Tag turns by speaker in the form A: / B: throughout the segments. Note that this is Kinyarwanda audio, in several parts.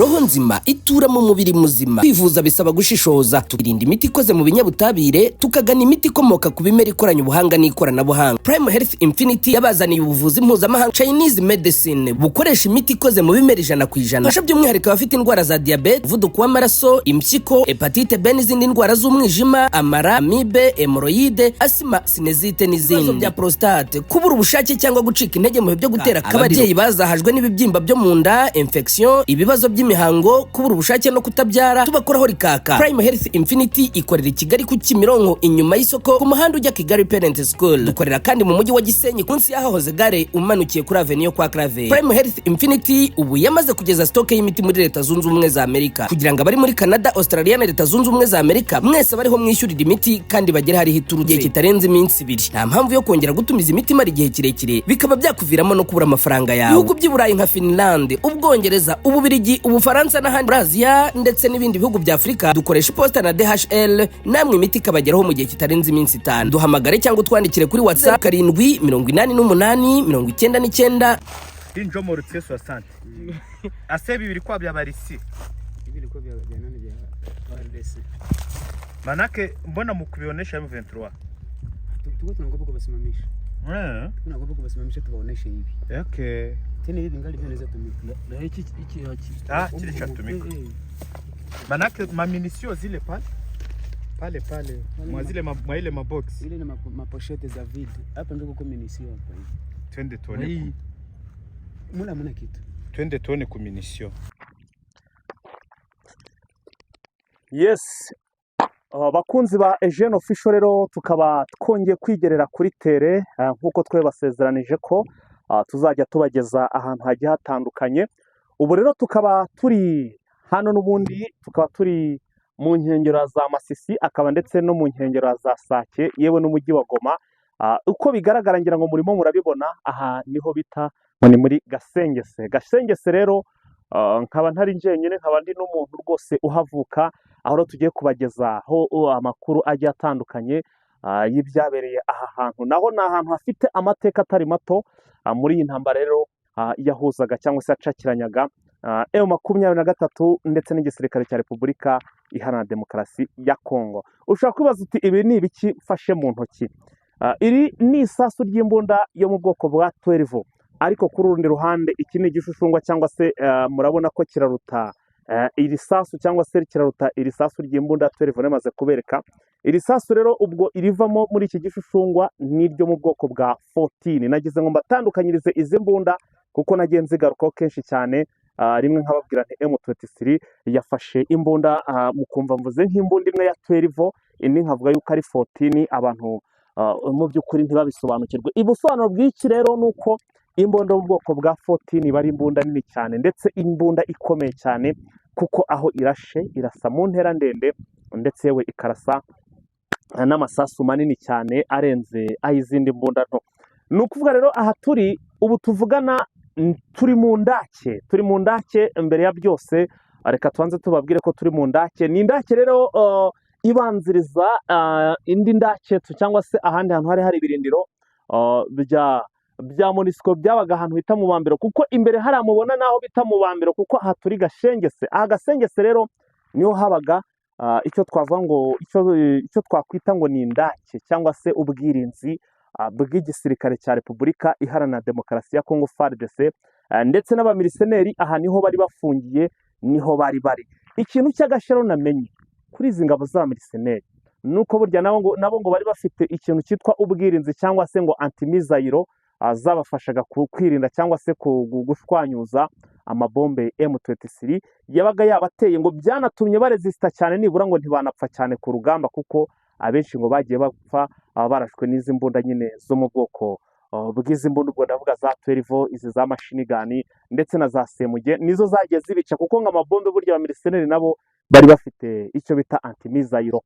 A: Roho nzima itura mu mubiri muzima. Kwivuza bisaba gushishoza, tukirinda imiti ikoze mu binyabutabire, tukagana imiti ikomoka ku bimera ikoranye ubuhanga n'ikoranabuhanga. Prime Health Infinity yabazaniye ubuvuzi mpuzamahanga, Chinese medicine, bukoresha imiti ikoze mu bimera 100%. Fasha by'umwihariko abafite indwara za diyabete, umuvuduko w'amaraso, impyiko, hépatite B n'izindi ndwara z'umwijima, amara, amibe, hémorroïdes, asima, sinusite n'izindi, ibibazo bya prostate, kubura ubushake cyangwa gucika intege mu bihe byo gutera akabariro, ababyeyi bazahajwe n'ibibyimba byo mu nda, infection, ibibazo by'imihango, kubura ubushake no kutabyara, tubakoraho rikaka. Prime Health Infinity ikorera i Kigali ku Kimironko, inyuma y'isoko, ku muhanda ujya Kigali Parent School. Dukorera kandi mu mujyi wa Gisenyi, munsi y'ahahoze gare, umanukiye kuri avenue yo kwa Claver. Prime Health Infinity ubu yamaze kugeza stock y'imiti muri Leta Zunze Ubumwe za Amerika, kugira ngo abari muri Canada, Australia na Leta Zunze Ubumwe za Amerika mwese bariho mwishyurira imiti kandi bagere hariho iturutse igihe kitarenze iminsi 2. Nta mpamvu yo kongera gutumiza imiti imara igihe kirekire, bikaba byakuviramo no kubura amafaranga yawe. Ibihugu by'i Burayi nka Finland, Ubwongereza, Ububirigi, Ubufaransa n'ahandi muri Aziya ndetse n'ibindi bihugu bya Afurika, dukoresha iposita na DHL, namwe imiti ikabageraho mu gihe kitarenze iminsi 5. Duhamagare cyangwa utwandikire kuri WhatsApp: 788 99.
B: Hii njo mortier 60 ase bibiri kwa bya barisi.
C: Hivi ilikuwa vya nani, vya RDC.
B: Manake mbona mkuvionyesha M23?
C: Tuko tunaogopa kuwasimamisha. Tunaogopa kuwasimamisha tuwaoneshe hivi. Tena hivi vingali vinaweza tumika.
D: Na hiki haki.
B: Ah, kile chatumika.
C: Eh, eh.
B: Manake mamunitions zile pale pale pale mwa zile mwa ile mabox.
C: Zile ni mapochettes za vide. Hapa ndio kuko munition hapa hivi.
B: Twende
D: Na
B: tuone.
D: hii
C: Mula hamna kitu.
B: Twende tuone ku munition.
E: Yes, bakunzi ba Eugene Official, rero tukaba twongeye kwigerera kuri terrain nk'uko twabibasezeranije ko tuzajya tubageza ahantu hagiye hatandukanye. Ubu rero tukaba turi hano n'ubundi, tukaba turi mu nkengero za Masisi, akaba ndetse no mu nkengero za Sake, yewe n'umujyi wa Goma. Uko bigaragara, ngira ngo murimo murabibona, aha niho bita ngo ni muri Gasengese. Gasengese rero nkaba ntari njyenyine, nkaba ndi n'umuntu rwose uhavuka, aho rero tugiye kubagezaho amakuru agiye atandukanye y'ibyabereye aha hantu. Naho ni ahantu hafite amateka atari mato muri iyi ntambara rero yahuzaga cyangwa se yacakiranyaga M23 ndetse n'igisirikare cya Repubulika Iharanira Demokarasi ya Kongo. Ushobora kwibaza uti: "Ibi ni ibiki mfashe mu ntoki?" Iri ni isasu ry'imbunda yo mu bwoko bwa 12, ariko kuri urundi ruhande iki ni igishushungwa, cyangwa se murabona ko kiraruta iri sasu, cyangwa se kiraruta iri sasu ry'imbunda 12 namaze kubereka. Iri sasu rero ubwo irivamo muri iki gishushungwa ni iryo mu bwoko bwa 14. Nagize ngo mbatandukanyirize izi mbunda kuko nagiye nzigarukaho kenshi cyane, rimwe nkababwira nti M23 yafashe imbunda, mukumva mvuze nk'imbunda imwe ya 12, indi nkavuga yuko ari 14, abantu mu by'ukuri ntibabisobanukirwe. Ubusobanuro bw'iki rero ni uko imbunda yo mu bwoko bwa 14 iba ari imbunda nini cyane, ndetse imbunda ikomeye cyane, kuko aho irashe irasa mu ntera ndende, ndetse yewe ikarasa n'amasasu manini cyane arenze ay'izindi mbunda nto. Ni ukuvuga rero aha turi ubu tuvugana, turi mu ndake, turi mu ndake. Mbere ya byose reka tubanze tubabwire ko turi mu ndake. Ni indake rero ibanziriza indi ndake cyangwa se ahandi hantu hari hari ibirindiro bya MONUSCO byabaga ahantu bita mu Bambiro, kuko imbere hariya mubona naho bita mu Bambiro, kuko aha turi Gashengese. Aha Gasengese rero niho habaga icyo twavuga ngo icyo twakwita ngo ni indake cyangwa se ubwirinzi bw'igisirikare cya Repubulika Iharanira Demokarasi ya Kongo, FARDC, ndetse n'abamercenaires. Aha niho bari bafungiye, niho bari bari. Ikintu cy'agashero namenye kuri izi ngabo z'abamercenaires ni uko burya nabo ngo bari bafite ikintu cyitwa ubwirinzi cyangwa se ngo antimissile, zabafashaga kwirinda cyangwa se gushwanyuza amabombe M23 yabaga yabateye. Ngo byanatumye baresista cyane, nibura ngo ntibanapfa cyane ku rugamba, kuko abenshi ngo bagiye bapfa barashwe n'izi mbunda nyine zo mu bwoko bw'izi mbunda, ubwo ndavuga za 12, izi za machine gun ndetse na za semuge, nizo zagiye zibica, kuko ngo amabombe burya abamercenaires nabo bari bafite icyo bita antimissile.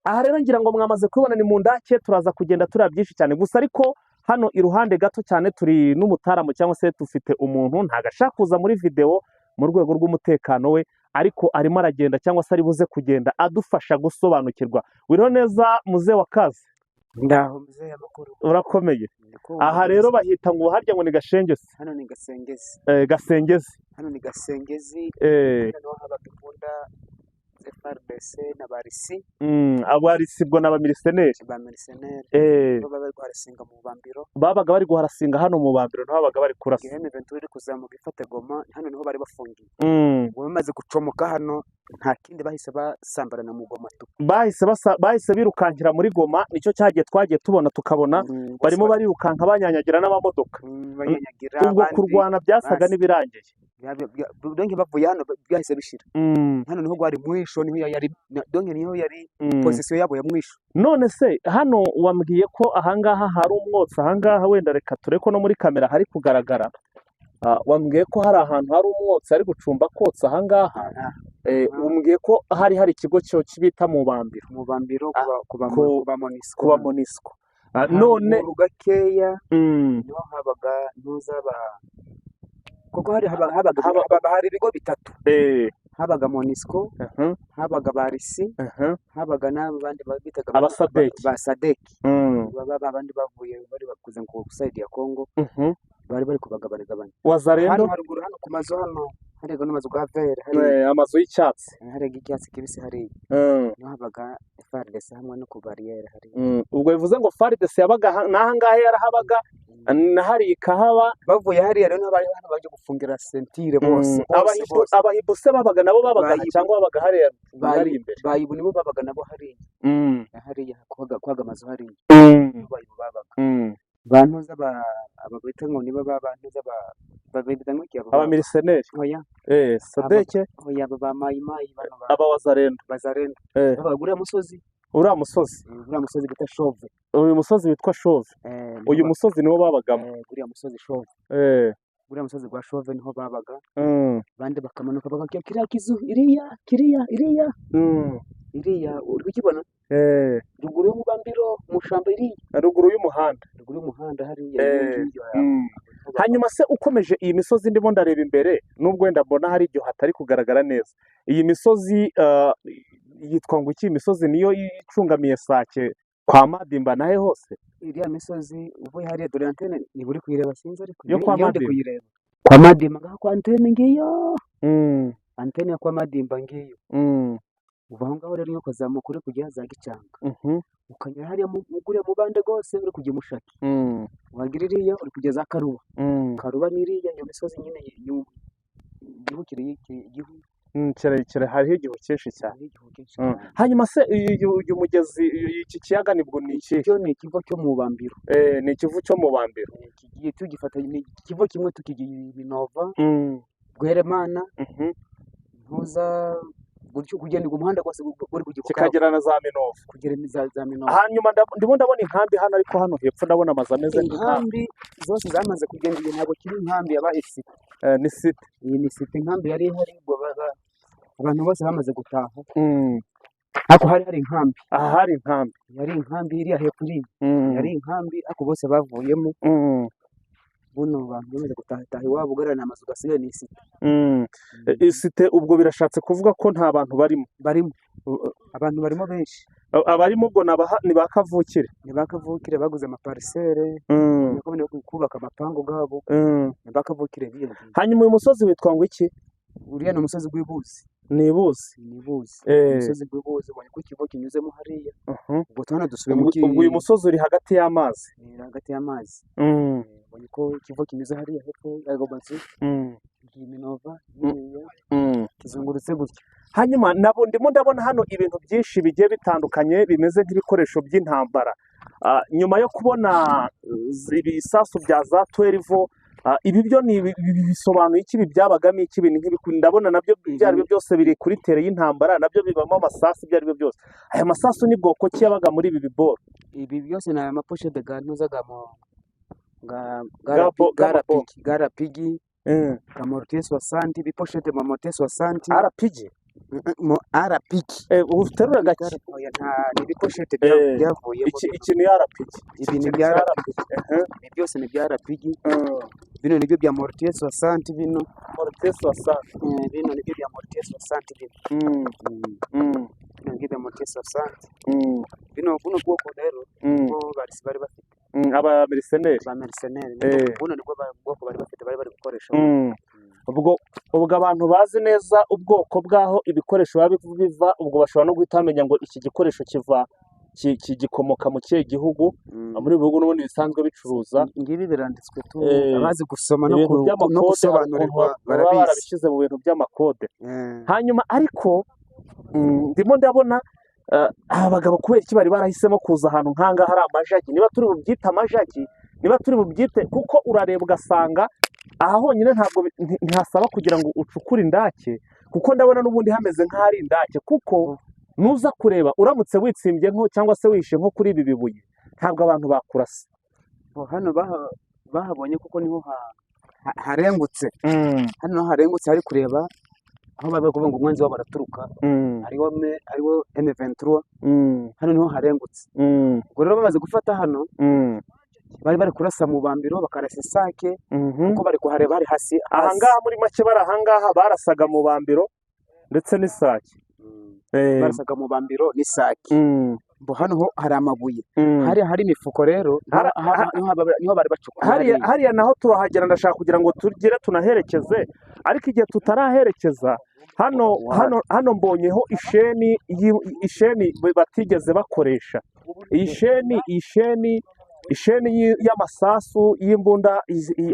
E: Aha rero ngira ngo mwamaze kubibona, ni mu ndake. Turaza kugenda tureba byinshi cyane gusa, ariko hano iruhande gato cyane turi n'umutaramu, cyangwa se dufite umuntu ntabwo ashaka kuza muri videwo mu rwego rw'umutekano we, ariko arimo aragenda cyangwa se ari buze kugenda adufasha gusobanukirwa. Wiriho neza, muze wa kazi?
C: Ndaho mzee, amakuru?
E: Urakomeye?
C: Ndikumva.
E: Aha rero bahita ngo harya ngo ni Gashengezi?
C: Hano ni Gasengezi.
E: Gasengezi.
C: Hano ni Gasengezi. Hano niho habaga imbunda FARDC na barisi.
E: Abarisi bwo n'abamiriseneri.
C: Ba mercenaires. Bo baba bari guharasinga mu Bambiro.
E: Babaga bari guharasinga hano mu Bambiro, niho babaga bari kurasa.
C: Igihe M23 iri kuzamuka ifata Goma, hano niho bari bafungiye. Ubwo bamaze gucomoka hano, nta kindi, bahise basambarana mu Goma tu.
E: Bahise birukankira muri Goma, nicyo cyagiye twagiye tubona, tukabona
C: Bose
E: barimo barirukanka banyanyagira n'amamodoka.
C: Banyanyagira
E: Ubwo
C: abandi.
E: kurwana byasaga
C: basi.
E: n'ibirangiye.
C: Donc bavuye hano byahise bishira. Hano niho gwari mwisho, niho yari, donc niho yari position yabo ya mwisho.
E: None se hano wambwiye ko ahangaha hari umwotsi, ahangaha wenda reka ture ko no muri kamera hari kugaragara. Wambwiye ko hari ahantu hari umwotsi ari gucumba kotsa ahangaha. Umbwiye ko hari ikigo cyo bita mu Bambiro.
C: Mu Bambiro. Kuba kuba MONUSCO.
E: Kuba MONUSCO. None
C: Haruguru gakeya niho habaga ntuzaba, kuko hari habaga hari ibigo bitatu. Habaga MONUSCO, habaga barisi, habaga n'abandi bitaga
E: Abasadeki.
C: Ba Sadeki. Baba abandi bavuye bari bakuze ngo ku side ya Congo, bari kubagabanigabanya.
E: Wazalendo.
C: Hano haruguru, hano ku mazu, hano hariya n'amazu ga vert hari.
E: Amazu y'icyatsi.
C: Hariya icyatsi kibisi hariya niho habaga FARDC hamwe no ku bariyeri hariya.
E: Ubwo bivuze ngo FARDC yabaga n'aha ngaha yarahabaga, na hariya ikahaba.
C: Bavuye hariya rero niho bari hano baje gufungira ceinture bose bose.
E: Abahibu.
C: Bose.
E: Abahibu se babaga nabo babaga aha
C: Bayibu.
E: cyangwa babaga hariya hariya imbere?
C: Bayibu nibo babaga nabo hariya. Hariya kwaga amazu hariya niho bayibu babaga. Bantuza ba aba bita ngo niba ba bantuza ba babita ngo iki aba
E: Abamiriseneri.
C: Oya.
E: Sadeke.
C: Oya, aba ba Mayi Mayi bano ba
E: Abawazarendo.
C: Bazarendo babaga uriya musozi.
E: Uriya musozi.
C: Uriya musozi bita Shove.
E: Uyu musozi witwa Shove.
C: Niho
E: Uyu musozi niwo babagamo.
C: Uriya musozi Shove. Uriya musozi gwa Shove niho babaga. Abandi bakamanuka bakajya kiriya kizu iriya kiriya iriya iriya uri kukibona ruguru y'umubambiro mu shamba iriya.
E: Ruguru y'umuhanda.
C: Ruguru y'umuhanda hariya, iyo ngiyo niho babaga.
E: Hanyuma se ukomeje iyi misozi ndimo ndareba imbere, nubwo wenda mbona hari igihe hatari kugaragara neza, iyi misozi yitwa ngo iki? Imisozi niyo icungamiye Sake kwa Madimba nahe hose?
C: Iriya misozi uvuye hariya, dore antene niba uri kuyireba, sinzi ariko
E: Yo kwa
C: ngewe ndi
E: Madimba.
C: kuyireba kwa Madimba ngaho kwa antene ngiyo, antene ya kwa Madimba ngiyo. Uva aho ngaho rero iyo ukazamuka uri kujya za Gicanga, ukanyura hariya guriya mubande rwose uri kujya i Mushaki, wagira iriya uri kujya za Karuba. Karuba ni iriya, iyo misozi nyine igihu kiri igihu.
E: Kirekire, hariho igihu cyinshi cyane.
C: Hariho igihu cyinshi cyane.
E: Hanyuma se uyu mugezi, iki kiyaga nibwo ni ikihe?
C: Cyo ni ikivo cyo mu Bambiro.
E: Ni ikivu cyo mu Bambiro.
C: Kigiye tugifata, ni ikivo kimwe tukigiye Minova, Bweremana, ntuza gutyo kugenda umuhanda rwose uri kujya i Bukavu.
E: Kikagera na za Minova.
C: Kugera za Minova.
E: Hanyuma ndimo ndabona inkambi hano, ariko hano hepfo ndabona amazu ameze nk'inkambi.
C: Inkambi zose zamaze kugenda, iyi ntabwo kiri inkambi, yabaye cité.
E: Ni cité.
C: Iyi ni cité. Inkambi yari ihari ubwo abantu bose bamaze gutaha, ariko hari inkambi.
E: Aha hari inkambi.
C: Yari inkambi iriya hepfo iriya yari inkambi, ariko bose bavuyemo. Buno bantu bamaze gutaha iwabo, ugarana amazu gasigaye ni cité.
E: Cité ubwo birashatse kuvuga ko nta bantu barimo?
C: Barimo, abantu barimo benshi.
E: Abarimo ubwo ni ba kavukire.
C: Ni ba kavukire baguze amaparcelles, niko bari kubaka amapangu gabo. Ni ba kavukire biyongeye.
E: Hanyuma uyu musozi witwa ngo iki?
C: Uriya ni umusozi gw'ibuzi.
E: Ni Ibuzi.
C: Ni Ibuzi.
E: Eh.
C: Umusozi gw'ibuzi, ubonye ko ikivo kinyuzemo hariya. Ubwo tubona dusubiye mu
E: Ubwo uyu musozi uri hagati y'amazi.
C: Ni hagati y'amazi. Ubonye ko ikivo kinyuze hariya hepfo y'ayo mazu, iyi Minova iriya kizungurutse gutya.
E: Hanyuma nabo ndimo ndabona hano ibintu byinshi bigiye bitandukanye bimeze nk'ibikoresho by'intambara. Nyuma yo kubona ibisasu bya za 12, ibi byo ni ibi bisobanuye iki? Ibi byabagamo iki? Ibintu nk'ibi ndabona nabyo ibyo ari byo byose biri kuri terrain y'intambara, nabyo bibamo amasasu. Ibyo ari byo byose, aya masasu ni bwoko ki yabaga muri ibi biboro?
C: Ibi byose ni amapochette ga ntuza ga mo ga ga
E: G'amabombe.
C: RPG, ga RPG, ga mortier 60, ibipochette ma mortier 60.
E: RPG.
C: Mo RPG.
E: Uterura gake.
C: Oya, nta ni ibipochette byavuyemo.
E: Iki ni RPG.
C: Ibi ni
E: Iki
C: bya
E: cya
C: RPG. Ibi byose ni bya RPG. Bino nibyo bya mortier 60 bino.
E: Mortier 60.
C: Bino nibyo bya mortier 60 bino. Bino nibyo bya mortier 60. Bino. Zino buno bwoko rero bwo bari bafite
E: aba mercenaires,
C: ba mercenaires buno nibwo bwoko bari bafite, bari gukoresha.
E: Ubwo abantu bazi neza ubwoko bwaho ibikoresho biva, ubwo bashobora no guhita bamenya ngo iki gikoresho kiva gikomoka mu kihe gihugu, muri bihugu n'ubundi bisanzwe bicuruza.
C: Ngibi biranditswe tu, abazi gusoma no gusobanurirwa barabizi,
E: barabishyize mu bintu by'amakode. Hanyuma ariko ndimo ndabona aba bagabo kubera iki bari barahisemo kuza ahantu nk'ahangaha hari amajagi, niba turi bubyite amajagi, niba turi bubyite, kuko urareba ugasanga aha honyine ntabwo ntihasaba kugira ngo ucukure indake, kuko ndabona n'ubundi hameze nk'ahari indake, kuko nuza kureba uramutse witsimbye nko cyangwa se wishe nko kuri ibi bibuye ntabwo abantu bakurasa.
C: Hano bahabonye kuko niho harengutse. Hano harengutse hari kureba aho bari kuvuga ngo umwanzi wabo baraturuka, hariho M23. Hano niho harengutse. Ubwo rero bamaze gufata hano, bari kurasa mu bambiro, bakarasa isake, kuko bari kuhareba hari hasi.
E: Ahangaha muri make bari ahangaha barasaga mu bambiro ndetse n'isake.
C: Barasaga mu bambiro n'isake. Bo hano ho hari amabuye, hari imifuko rero niho bari bacukura.
E: Hariya naho turahagera, ndashaka kugira ngo tugere tunaherekeze, ariko igihe tutaraherekeza hano mbonyeho isheni batigeze bakoresha. Isheni y'amasasu y'imbunda,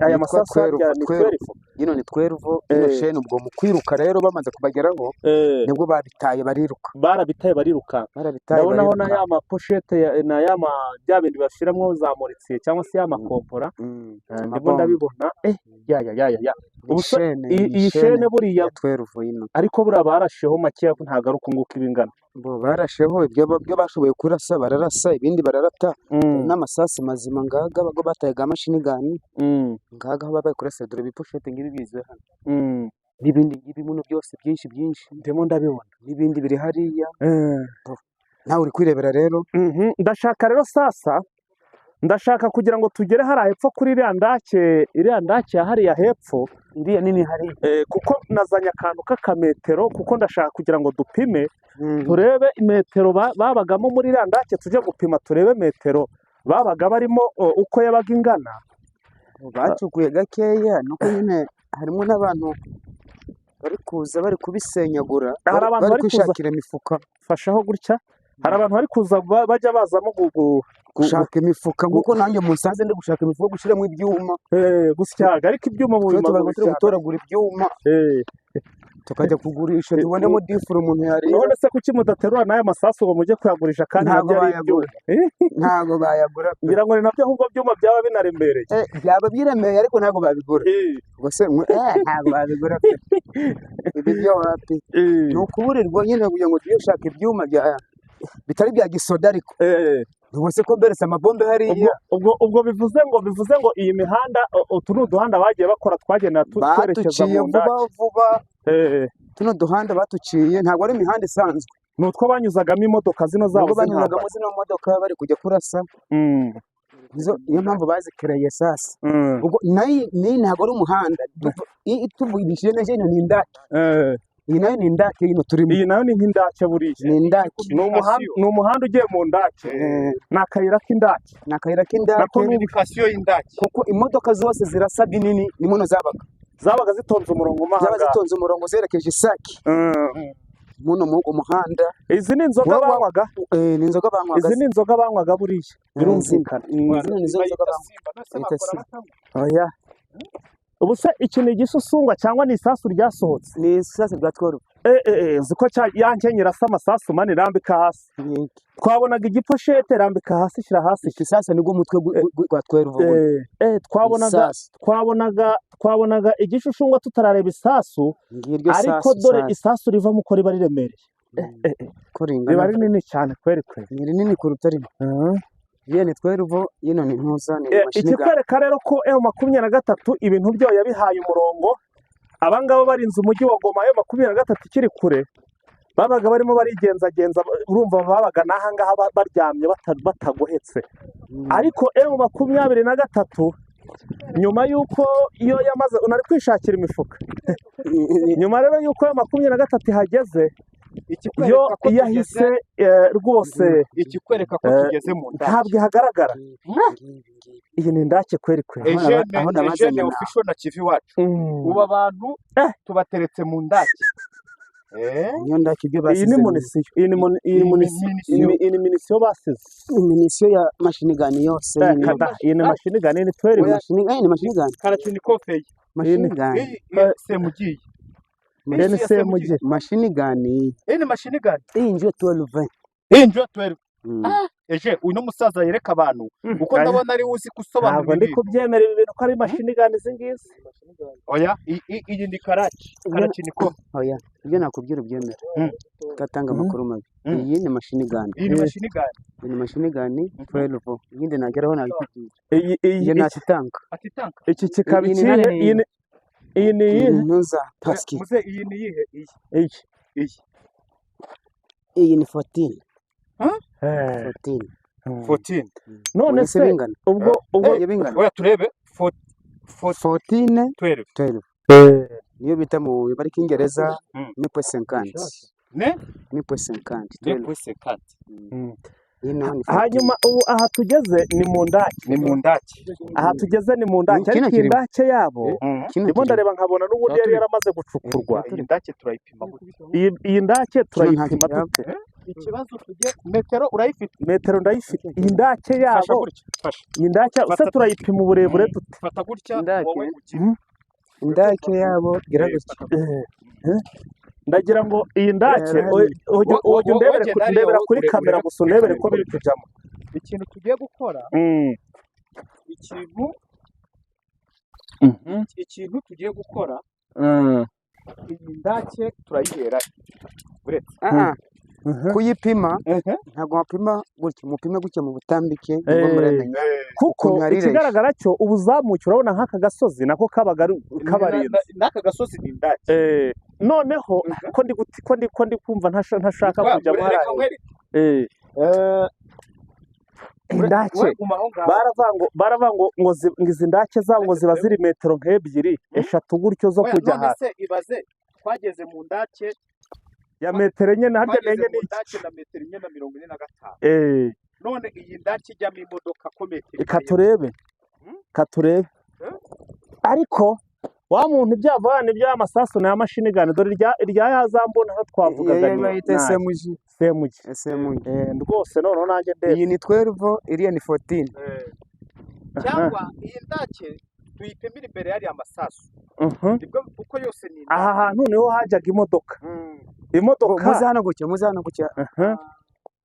E: aya masasu ya ni 12.
C: Ino ni 12, ino sheni. Ubwo mu kwiruka rero bamaze kubageraho nibwo babitaye bariruka.
E: Barabitaye bariruka. Ndabonaho na ya mapochette na ya bya bindi bashiramo za moritsiye cyangwa se ya makompora, ndimo ndabibona. Ya iyi shene buriya
C: 12 ino,
E: ariko buriya barasheho make, ntabwo ari uko nguko ibingana.
C: Bo barasheho ibyo bashoboye kurasa bararasa, ibindi bararata, n'amasasu mazima ngaga bago bataye ga mashini gani ngaga aho babaye kurasa. Dore ibipochette ngibi bizwe hano, n'ibindi ngibi muno byose byinshi byinshi
E: ndimo ndabibona,
C: n'ibindi biri hariya. Nawe uri kwirebera rero.
E: Ndashaka rero sasa, ndashaka kugira ngo tugere hariya hepfo kuri iriya ndake ya hariya hepfo,
C: iriya nini hariya,
E: kuko nazanye akantu k'akametero, kuko ndashaka kugira ngo dupime turebe metero babagamo muri iriya ndake, tujye gupima turebe metero babaga barimo uko yabaga ingana.
C: Bacukuye gakeya, nuko nyine harimo n'abantu bari kuza bari kubisenyagura, bari kwishakira imifuka.
E: Fashaho gutya, hari abantu bari kuza bajya bazamo
C: gushaka imifuka, nkuko nanjye musanze ndi gushaka imifuka gushyiramo ibyuma,
E: gusyaga, ariko ibyuma mu
C: bimaguru gutoragura ibyuma tukajya kugurisha tubonemo difuro umuntu yarira.
E: None se kuki mudaterura n'aya masasu ngo mujye kuyagurisha kandi
C: ntabwo bayagura? Ntabwo bayagura.
E: Ngira ngo ni nabyo ahubwo byuma byaba binaremereye.
C: Byaba biremereye ariko ntabwo babigura. Ubwo se ntabwo babigura pe. Ibi byo wapi? Ni ukuburirwa nyine kugira ngo tujye gushaka ibyuma bya bitari bya gisoda ariko. Ubwo se ko mberetse amabombe hariya.
E: Ubwo bivuze ngo iyi mihanda, utu ni uduhanda bagiye bakora twagenda twerekeza mu ndake.
C: Batuciye vuba. Tuno duhanda batuciye ntabwo ari imihanda isanzwe.
E: Ni utwo banyuzagamo imodoka zino zabo
C: z'intambara. Banyuzagamo zino modoka bari kujya kurasa. Niyo mpamvu bazikereye sasa. Ubwo nayi ntabwo ari umuhanda. Tuvugishije neza ino ni indake. Iyi nayo ni indake ino turimo.
E: Iyi nayo ni nk'indake buriya.
C: Ni indake.
E: Ni umuhanda ugiye mu ndake. Ni akayira k'indake.
C: Ni akayira k'indake.
B: Na communication y'indake.
C: Kuko imodoka zose zirasa binini ni muno zabaga.
E: Zabaga zitonze umurongo mahanga.
C: Zabaga zitonze umurongo zerekeje Isake. Muno mu muhanda.
E: Izi ni inzoga banywaga.
C: Ni inzoga banywaga.
E: Izi ni inzoga banywaga buriya. Birumvikana.
C: Izi ni inzoga banywaga.
E: Oya. Ubu se iki ni igisusungwa cyangwa ni isasu ryasohotse?
C: Ni isasu rya 12.
E: Uzi ko yanjye nyirasa amasasu mani rambika hasi. Twabonaga igiposhete rambika hasi, shyira hasi.
C: Iki sasa nibwo umutwe gwa 12.
E: Twabonaga igishushungwa tutarareba isasu, ariko dore isasu rivamo uko riba riremereye. Riba rinini cyane kweri kweri.
C: Ni rinini kuruta rino. Ye ni 12, yino ni ntuza ni mashini.
E: Ikikwereka rero ko M23 ibintu byayo yabihaye umurongo. Abangaba barinze umujyi wa Goma, M23 ikiri kure, babaga barimo barigenzagenza, urumva babaga n'ahangaha baryamye batagohetse. Ariko M23 nyuma yuko iyo yamaze unari kwishakira imifuka, nyuma rero yuko M23 ihageze Yo
B: Ikikwereka ko
E: yahise
B: tugeze,
E: rwose
B: ikikwereka ko tugeze mu ndake.
E: Ntabwo ihagaragara.
C: Ngibi, ngibi, ngibi.
E: Iyi ni indake kweri kweri.
C: Aho
B: Eugene,
C: aho nabazanye
B: Eugene
C: na
B: Official na Kivi Wacu, ubu abantu tubateretse mu ndake.
C: Niyo ndake ibyo
E: Iyi ni
C: basize ni
E: munition, iyi ni iyi ni
B: Iyi ni
E: munition,
B: munition.
E: iyi ni munition basize.
C: Munition ya machine gun yose. Iyi
E: Kada, iyi ni machine gun, iyi ni 12.
B: Oya.
C: Machine gun, ni machine gun.
B: Kalachnikov iyi.
C: Machine gun.
B: Iyi iyi semugiye.
E: Iyi ni semugi.
C: Machine gun.
B: Iyi ni machine gun.
C: Iyi ngiyo 12.
B: Iyi ngiyo 12.
C: Mm.
B: Eje uno musaza yereka abantu, kuko ndabona ari uzi gusobanura
E: Ntabwo ndi
B: ibintu.
E: kubyemera ibi bintu ko ari machine gun izi ngizi.
B: Oya, iyi ni Kalachnikov.
C: Oya, ibyo nakubwira ubyemera, utatanga amakuru mabi. Iyi ni machine gun.
B: Iyi ni machine gun.
C: Iyi ni machine gun 12. Iyindi nageraho nabikubwira.
E: Iyi iyi
C: Iyo natitanka.
B: Ati tanka.
E: Iki kikaba
C: Iyi ni
E: ikihe?
C: nani?
E: Iyi ni
C: Iyi
E: iyihe?
C: ni ntuza pasiki.
B: Muze, iyi ni iyihe iyi?
E: Iyi.
B: Iyi.
C: Iyi ni 14. 14.
B: 14.
E: None
C: Ubonye se
E: se
C: bingana?
E: ubwo
C: Ubonye bingana?
B: Oya, turebe.
C: 14.
B: 12.
C: 12 niyo bita mu bari cyingereza 9.50.
B: Ne?
C: 9.50.
B: Ne
C: 12.
B: point 50.
C: Iyi naho ni 14.
E: Hanyuma ubu aha tugeze ni mu ndake.
B: Ni mu ndake.
E: Aha tugeze ni mu ndake.
C: Kino
E: Ariko iyi
C: kirimo.
E: ndake yabo
C: Kino
E: ndimo
C: kirimo.
E: ndareba nkabona n'ubundi yari yaramaze gucukurwa.
B: Iyi ndake turayipima gute?
E: Iyi ndake
C: Kino nta
E: turayipima
C: kiraba.
E: dute?
B: Ikibazo tujye metero urayifite?
E: Metero ndayifite. Iyi ndake
B: Fasha
E: yabo,
B: gutya, fasha.
E: iyi ndake se
B: Fata.
E: turayipima uburebure dute?
B: Fata gutya.
C: Indake.
B: Wowe ukiri.
C: Indake yabo gira gutya.
B: Fata.
E: Ndagira ngo iyi ndake
C: Rero
E: ujye
B: Wowe
E: undebere
B: genda hariya,
E: ndebera
B: wowe
E: kuri kamera
B: urebe
E: gusa,
B: kuri
E: undebere
B: kamera.
E: ko biri kujyamo.
B: Ikintu tugiye gukora, ikintu tugiye gukora, iyi ndake turayihera uretse.
C: Ah, ah. Kuyipima ntabwo wapima gutya, mupime gutya mu butambike nibwo muramenya
E: Kuko
C: ukuntu hari
E: ikigaragara cyo ubuzamuke, urabona nk'aka gasozi nako kabaga ari kabarinze.
B: N'aka gasozi ni indake.
E: Noneho ko ndi kumva ntashaka kujya
B: Reka
E: hariya.
B: nkwereke.
E: Indake
B: Wowe guma aho ngaho.
E: baravuga ngo izi ndake zabo ngo ziba ziri metero nk'ebyiri, eshatu gutyo zo
B: Oya,
E: kujya
B: none
E: hasi.
B: se ibaze twageze mu ndake
E: Ya metero enye na harya
B: twageze
E: n'enye
B: mu
E: n'iki?
B: ndake na metero 4.45. None iyi ndake ijyamo imodoka ko metero
E: Reka turebe, katurebe. Ariko wa muntu ibyo avuga ni by'amasasu ni amachine gun. Dore irya ya za mbunda aho twavugaga
C: Iyo
E: ni
C: bayita
E: nayo.
C: SMG.
E: SMG.
C: SMG.
E: Rwose noneho nanjye ndebe.
C: Iyi ni 12, iriya ni 14.
B: Cyangwa iyi ndake tuyipimire imbere y'ariya masasu, nibwo kuko yose ni
E: Aha
B: indake.
E: hantu niho hajyaga imodoka. Imodoka.
C: Muze hano gutya, muze hano gutya.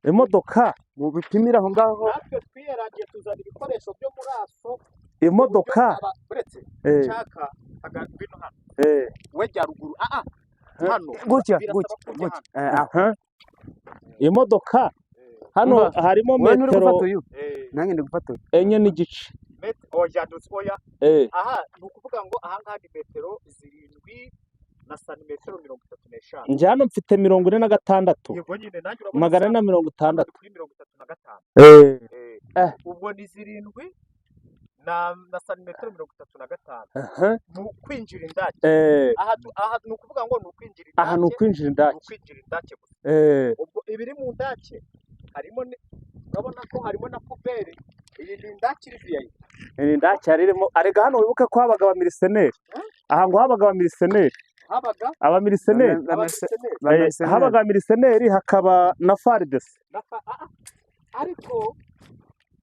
E: Imodoka.
C: Mubipimire aho ngaho.
B: Natwe twiyaragiye tuzana ibikoresho byo muri aso
E: Imodoka.
B: Uretse nshaka ngwino hano. We jya ruguru, hano.
C: Gutya.
B: Birasaba
C: Gutya.
B: ko ujya
C: Gutya.
B: hano.
C: Aho.
E: Imodoka hano
C: Umva,
E: harimo
C: wowe nturi
E: metero
C: gufata uyu, nanjye ndi gufata uyu.
E: 4.5.
B: Oya, oya. Aha ni ukuvuga ngo aha ngaha ni metero 7 na santimetero 35.
E: Njye hano mfite 46.
B: Yego nyine, nanjye urabona
E: 460.
B: kuri 35. Ubwo ni 7 na santimetero 35 mu kwinjira indake. Aha ni ukuvuga ngo ni ukwinjira
E: Aha ni
B: indake.
E: ukwinjira
B: Ni
E: indake.
B: ukwinjira indake gusa. Ubwo ibiri mu ndake harimo urabona ko harimo na poubelle. Iyi ni indake iri VIP.
E: Iri ndake yari irimo. Arega hano wibuke ko habaga abamiliseneri. Aha ngo habaga abamiliseneri.
B: Habaga
E: Abamiliseneri.
B: abamilisiyoneri.
E: Habaga abamiliseneri, hakaba na FARDC.
B: Ariko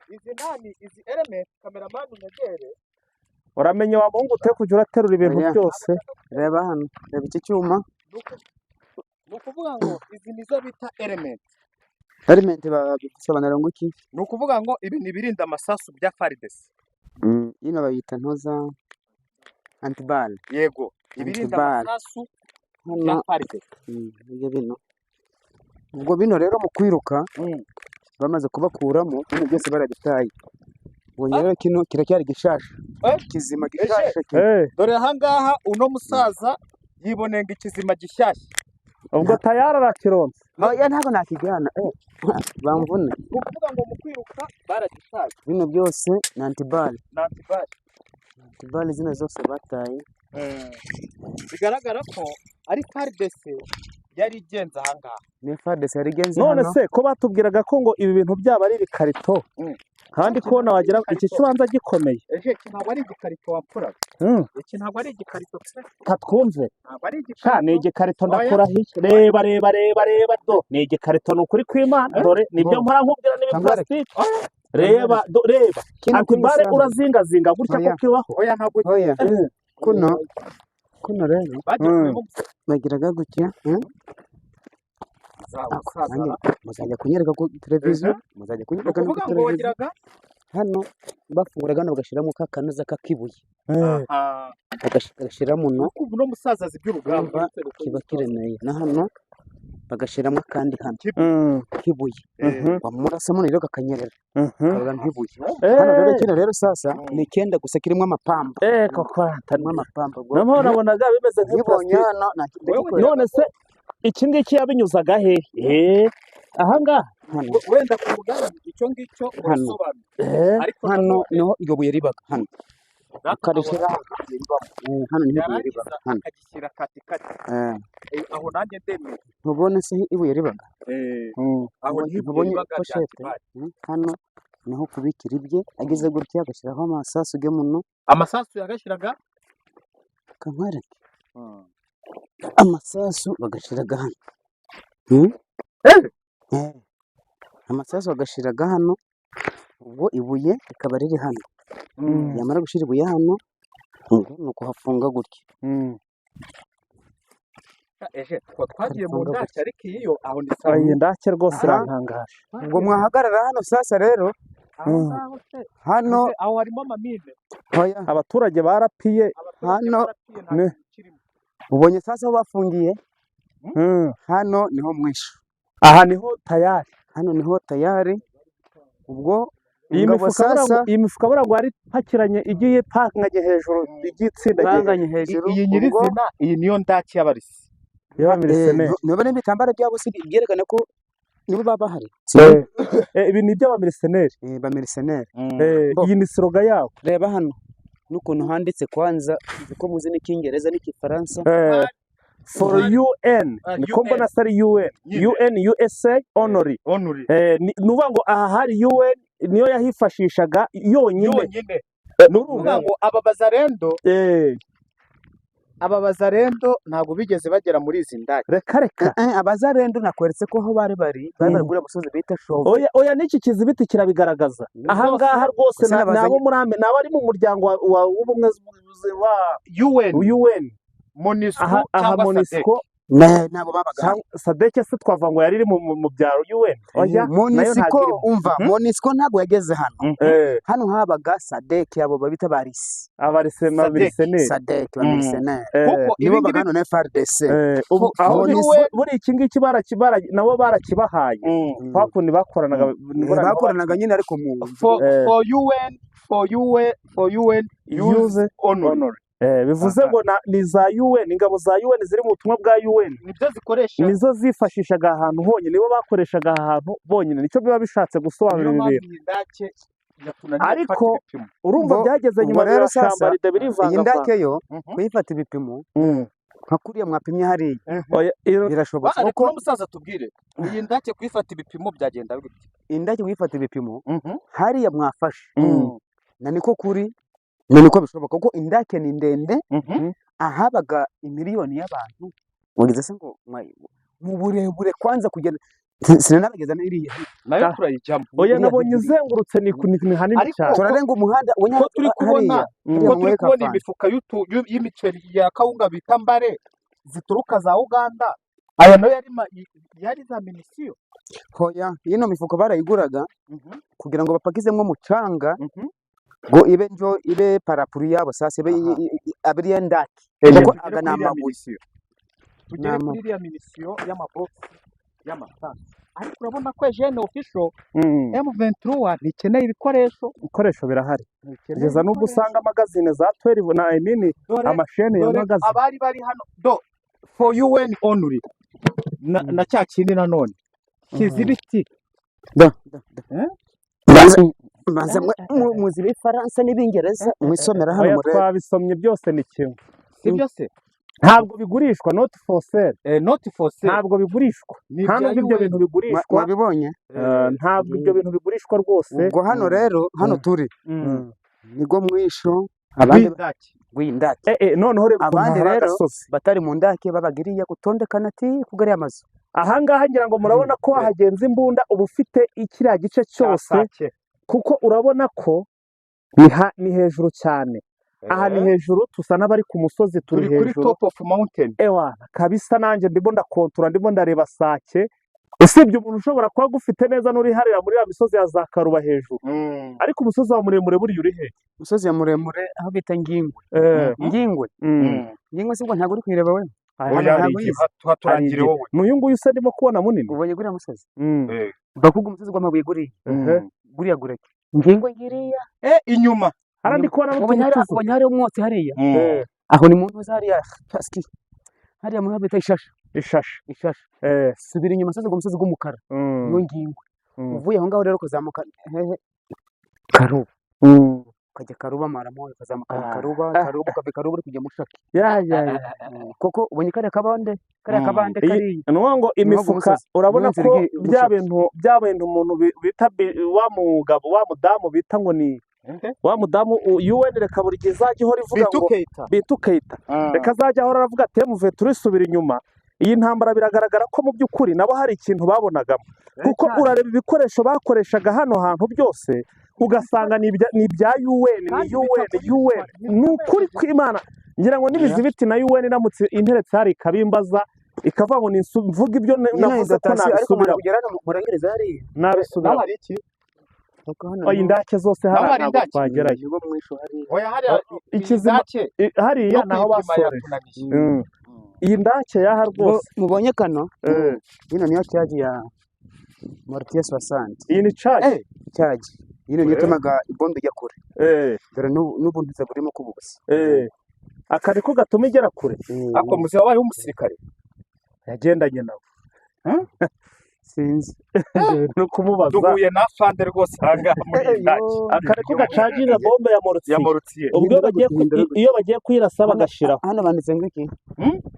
B: izi nani, izi element, cameraman unyegere.
E: Uramenye wa muhungu, ute kujya uraterura ibintu
C: Oya.
E: byose.
C: Reba hano, reba iki cyuma.
B: Ni ukuvuga ngo izi nizo bita element.
C: Element babisobanura ngo iki?
B: Ni ukuvuga ngo ibi ni ibirinda amasasu bya FARDC.
C: Ino bayita ntoza anti-balles.
B: Yego, ibirinda
C: Anti-balles.
B: amasasu bya
C: Hano
B: FARDC.
C: Ibyo bino, ubwo bino rero mu kwiruka bamaze kubakuramo bino byose barabitaye. Ubonye rero kino kiracyari gishasha, kizima, gishasha.
B: Dore ahangaha uno musaza yibonenga ikizima gishyashya.
E: Ubwo tayari arakironse.
C: Oya, ntabwo nakijyana, bamvuna.
B: Ni ukuvuga ngo mu kwiruka baragitaye.
C: Bino byose ni anti-balles.
B: Ni anti-balles.
C: Anti-balles zino zose bataye.
B: Bigaragara ko ari FARDC yari igenze ahangaha.
C: Ni FARDC yari igenze
E: None
C: hano.
E: se ko batubwiraga ko ngo ibi bintu byaba ari ibikarito, kandi ko wagira iki kibanza gikomeye?
B: Eje, iki ntabwo ari igikarito wapfuraga. Iki ntabwo ari igikarito pe.
E: Katwumve.
B: Ntabwo ari
E: Sha, ni
B: igikarito.
E: igikarito.
B: Oya.
E: Ndakurahiye, reba, reba, reba, reba, do ni igikarito, ni ukuri kw'Imana. Dore nibyo mpora nkubwira, ni
C: Kangare.
E: ibipulasitike. Reba, do, reba.
C: Kino
E: Anti-balles.
C: Kuno.
E: Urazingazinga gutya
C: Oya.
E: ko kibaho.
B: Oya, ntabwo.
C: Oya, kuno rero
B: Bagikuyemo.
C: bagiraga gutya, eh?
B: Za
C: Ako,
B: musaza.
C: Nanjye muzajya kunyereka ku televiziyo, muzajya
B: Ni
C: kunyereka no
B: ukuvuga
C: ku
B: ngo
C: televiziyo.
B: wagiraga
C: Hano bafunguraga hano, bagashyiramo ka kanoza k'akibuye,
B: Aha.
C: bagashyira muno.
B: Ukumva uno musaza azi iby'urugamba.
C: Urumva kiba kiremeye, na hano bagashyiramo akandi hano k'ibuye, wamurasamo rero kakanyerera, kabaga nk'ibuye. Hano rero, kino rero sasa ni icyenda gusa kirimo amapamba,
E: Koko.
C: Kirimo amapamba ubwo.
E: Noneho nabonaga bimeze
C: Nkibonye
E: nk'ipulasitike.
C: hano ndagikora.
E: None se iki ngiki yabinyuzaga he? Ahangaha.
C: Hano.
B: Wenda ku rugamba icyo ngicyo
C: Hano.
B: urasobanura, ariko
C: Hano
B: nanone
C: niho iryo buye ribaga, hano ukarishyira
B: hano.
C: Hano niho ibuye ribaga.
B: Yarangiza
C: Hano.
B: akagishyira katikati. Aho nanjye ndemeye.
C: Ntubone se ibuye ribaga?
B: Aho niho ibuye
C: Ntubonye
B: ribaga rya
C: pochette?
B: kibari.
C: Hano niho kubikira ibye, ageze gutya agashyiraho amasasu ge muno.
B: Amasasu yagashyiraga.
C: Kankwereke, amasasu bagashiraga hano. Amasasu bagashiraga hano, ubwo ibuye rikaba riri hano. Yamara gushyira ibuye hano, ubwo ni ukuhafunga gutya.
B: Eje, twagiye mu
C: Ukabifunga
B: ndake,
C: gutya.
B: ariko iyo aho ni sawa.
E: Iyi ndake rwose
C: Aha.
E: irantangaje.
C: Ubwo mwahagarara hano sasa rero.
B: Aho ngaho se?
C: Hano.
B: Ese aho harimo amamine?
C: Hoya.
E: Abaturage barapiye.
B: Abaturage
C: Hano.
B: barapfuye, nta kintu kirimo.
C: Ubonye sasa aho bafungiye? Hano niho mwisho.
E: Aha niho tayari.
C: Hano niho tayari, ubwo
E: Iyi
C: ingabo
E: mifuka buriya
C: sasa
E: iyi mifuka buriya ngo yari ipakiranye, igiye ipanganye hejuru, igiye itsindagiye.
C: Banganye hejuru.
B: Iyi
C: Ubwo
B: nyirizina, iyi niyo ndake y'abarisi.
E: Y'abamiriseneri.
C: Ntubona ibitambaro byabo se byerekana ko nibo baba bahari?
E: Ibi ni iby'abamiriseneri.
C: Bamiriseneri. Bo.
E: Iyi ni slogan yabo.
C: Reba hano n'ukuntu handitse kwanza, nzi ko muzi n'icyingereza n'igifaransa.
E: For UN. Niko.
B: UN.
E: Mbona se ari UN?
B: Nyine.
E: UN USA only.
B: Only.
E: Ni ukuvuga ngo aha hari UN niyo yahifashishaga yonyine.
B: Yonyine.
E: Ni
B: Ukuvuga ngo aba bazarendo, aba bazarendo ntabwo bigeze bagera muri izi ndake.
E: Reka, reka.
C: Abazarendo nakweretse ko aho bari kuri musozi bita Shove.
E: Oya, oya, n'iki kizibiti kirabigaragaza. Aha ngaha rwose
C: Gusa
E: ni
C: nabazanye
E: abo muri ni abari mu muryango w'ubumwe wa
B: UN,
E: UN.
B: MONUSCO
E: Aha, aha.
B: cyangwa
E: MONUSCO.
C: Nabo babaga hano.
E: SADC se twavuga ngo yari iri mu byaro? UN, oya, nayo ntabwo
C: MONUSCO
E: irimo.
C: Umva, MONUSCO ntabwo yageze hano. Hano habaga SADC, abo babita barisi.
E: Abariseneri.
C: SADC bamiriseneri.
B: Kuko
C: nibo
B: ibi ngibi
C: baga hano na FARDC.
E: Ubu aho
C: MONUSCO.
E: Buri iki ngiki nabo barakibahaye, kwa kundi bakoranaga buriya nabo.
C: Bakoranaga nyine, ariko mu
B: For for UN, for UN, for UN use
E: use
B: only.
E: Only. Bivuze ngo ni za UN, ingabo za UN ziri mu butumwa bwa UN.
B: Nibyo zikoresha.
E: Nizo zifashishaga ahantu honyine, nibo bakoreshaga ahantu bonyine, nicyo biba bishatse gusobanura
B: Niyo
E: ibi
B: mpamvu
E: bintu.
B: iyi ndake yatunaniye
E: Ariko
B: gufata ibipimo.
E: urumva byageze
C: Ubwo
E: nyuma
C: rero sasa
E: birashambarida,
C: iyi
E: birivangavanga.
C: ndake yo kuyifata ibipimo nka kuriya mwapimye hariya
E: Oya,
C: birashobotse.
B: Reka
C: Kuko
B: uno musaza tubwire, iyi ndake kuyifata ibipimo byagenda bite?
C: Indake kuyifata ibipimo hariya mwafashe na niko kuri na niko bishoboka, kuko indake ni ndende. Ahabaga imiliyoni y'abantu wagize se ngo mu burebure kwanza kugenda sinanabageza n'iriya.
B: Nayo
E: Ah.
B: turayijyamo.
E: Oya,
C: Iriya
E: nabonye
C: hirya.
E: izengurutse, ni hanini
B: Ariko
E: cyane.
C: Turarenga umuhanda
B: ko turi kubona
C: hariya
E: Mm.
B: ko turi
C: muri
B: kubona
C: Kafana.
B: imifuka y'imiceri ya kawunga bita mbare zituruka za Uganda, aya nayo yari za munitions.
C: Hoya, ino mifuka barayiguraga kugira ngo bapakizemo umucanga ngo ibe njo ibe parapluie yabo, sasa ibe
B: Aha.
C: abiriya ndake,
B: Eje,
C: kuko
B: tugere
C: aga
B: kuri
C: ni
B: iriya
C: amabuye.
B: munition, tugere
C: Ni
B: kuri iriya munition y'amabogisi y'amasasu. Ariko urabona ko Eugene Official, M23 ntikeneye ibikoresho.
E: Ibikoresho birahari.
B: Ntikeneye
E: Kugeza n'ubwo
B: ibikoresho.
E: usanga magazine za 12 na, I mean,
B: Dore
E: amashene ya
B: dore
E: magazine.
B: Abari bari hano do for UN only na cya kindi nanone kizibiti.
C: Da, da, da.
B: Eh?
C: Mbanza muzi ibifaransa n'ibingereza, mwisomera hano
E: Oya,
C: murebe.
E: twabisomye byose ni kimwe.
B: Sibyo se?
E: Ntabwo bigurishwa, not for sale.
B: Not for sale.
E: Ntabwo bigurishwa.
B: Ni
E: Nta
B: ibya
E: nubwo ibyo
B: UN.
E: bintu bigurishwa.
C: Wabibonye?
E: Ntabwo ibyo bintu bigurishwa rwose.
C: Ubwo hano rero, hano turi nibwo mwisho abandi
B: W'indake.
C: w'indake.
E: Noneho reba ukuntu
C: Abandi
E: hari
C: rero
E: agasozi.
C: batari mu ndake babagiriye gutondekana ati kugariya amazu.
E: Ahangaha ngira ngo murabona ko wahagenza imbunda uba ufite ikiriya gice cyose,
B: Sake.
E: kuko urabona ko ni hejuru cyane. Aha ni hejuru, tusa n'abari ku musozi, turi
B: Turi kuri
E: hejuru.
B: top of mountain.
E: Ewa kabisa, nanjye ndimo ndakontura, ndimo ndareba Sake. Usibye umuntu ushobora kuba agufite neza n'uri hariya muri ya misozi ya za Karuba hejuru, ariko umusozi wa muremure buriya uri he?
C: Umusozi ya muremure aho bita Ngingwe. Ngingwe. Ngingwe si ubwo ntabwo uri kuyireba we?
E: Aha
B: Oya,
E: hano hari
C: ntabwo
E: igihe.
C: uyizi.
E: Hari
B: Haturangire
E: igihe.
B: wowe.
E: Ni uyu nguyu se ndimo kubona munini?
C: Ubonye guriya musozi?
E: Mm.
C: Bakuga umusozi gw'amabuye guriya. Guriya gureke. Ngingwe ngiriya.
B: Inyuma.
E: Hariya ndi kubona
C: Ubonye
E: n'utundi
C: hariya
E: tuzu.
C: ubonye hariya umwotsi hariya. Aho ni mu ntuza hariya pasiki. Hariya muri bita Ishasha.
E: Ishashe.
C: Ishasha. Subira inyuma sasa, umusozi gw'umukara. Niyo Ngingwe. Uvuye aho ngaho rero ukazamuka hehe? Karuba. Ukajya Karuba Maramo, ukazamuka Karuba, Karuba, ukava i Karuba uri kujya Mushaki.
E: Ya ya ya.
C: Koko ubonye kariya kabande? Kariya kabande
E: Iyi
C: kariya.
E: ni ukuvuga ngo
C: Niho
E: imifuka,
C: umusozi.
E: urabona
C: Niho inzira
E: ko
C: igiye
E: bya
C: Mushaki.
E: bintu bya bintu umuntu bita wa mugabo, wa mudamu bita ngo ni
B: Inde?
E: wa mudamu UN, reka buri gihe izajya ihora ivuga ngo
B: Bitu Keita.
E: Bitu Keita, reka azajya ahora aravuga ati muve turisubira inyuma. Iyi ntambara biragaragara ko mu by'ukuri nabo hari ikintu babonagamo, kuko urareba ibikoresho bakoreshaga hano hantu byose ugasanga ni ibya UN, ni
B: Kandi
E: UN,
B: bitakoreshwa.
E: UN. Ni ukuri kw'Imana, ngira ngo n'ibizibiti na UN iramutse interetse hari ikabimbaza, ikavuga ngo mvuga ibyo
C: Nyine
E: navuze ko
C: dotasiyo ariko
E: nabisubiramo.
C: kugera hano murengereza hariya.
E: Nabisubiramo.
B: Naho hari iki?
C: Kuko hano
E: Oya,
C: niho
E: indake zose
B: Naho
E: hariya
B: hari
E: ntabwo
B: indake?
E: twagerayo.
C: Nibo mwisho hariya.
B: Oya, hariya iyi
E: Ikizima
B: ndake
E: hariya
B: no
E: naho
B: kuyipima
E: basoreje.
B: yatunaniye.
E: Iyi ndake yaha rwose.
C: Mubonye kano? Ino niyo charge ya mortier 60.
E: Iyi ni charge.
C: Charge. Ino niyo itumaga ibombe ijya kure. Dore n'ubu ntuza burimo kubusa.
E: Aka niko gatuma igera kure.
B: Ako muzi wabaye umusirikare.
E: Yagendanye nawe.
C: Sinzi.
E: No kumubaza.
B: Duhuye na fande rwose ahangaha muri iyi ndake.
E: Aka niko gacaginga bombe ya
B: Ya
E: mortier.
B: mortier.
E: Ubwo iyo bagiye
C: Hindura gutya.
E: iyo bagiye kuyirasa bagashiraho.
C: Hano banditse ngo iki?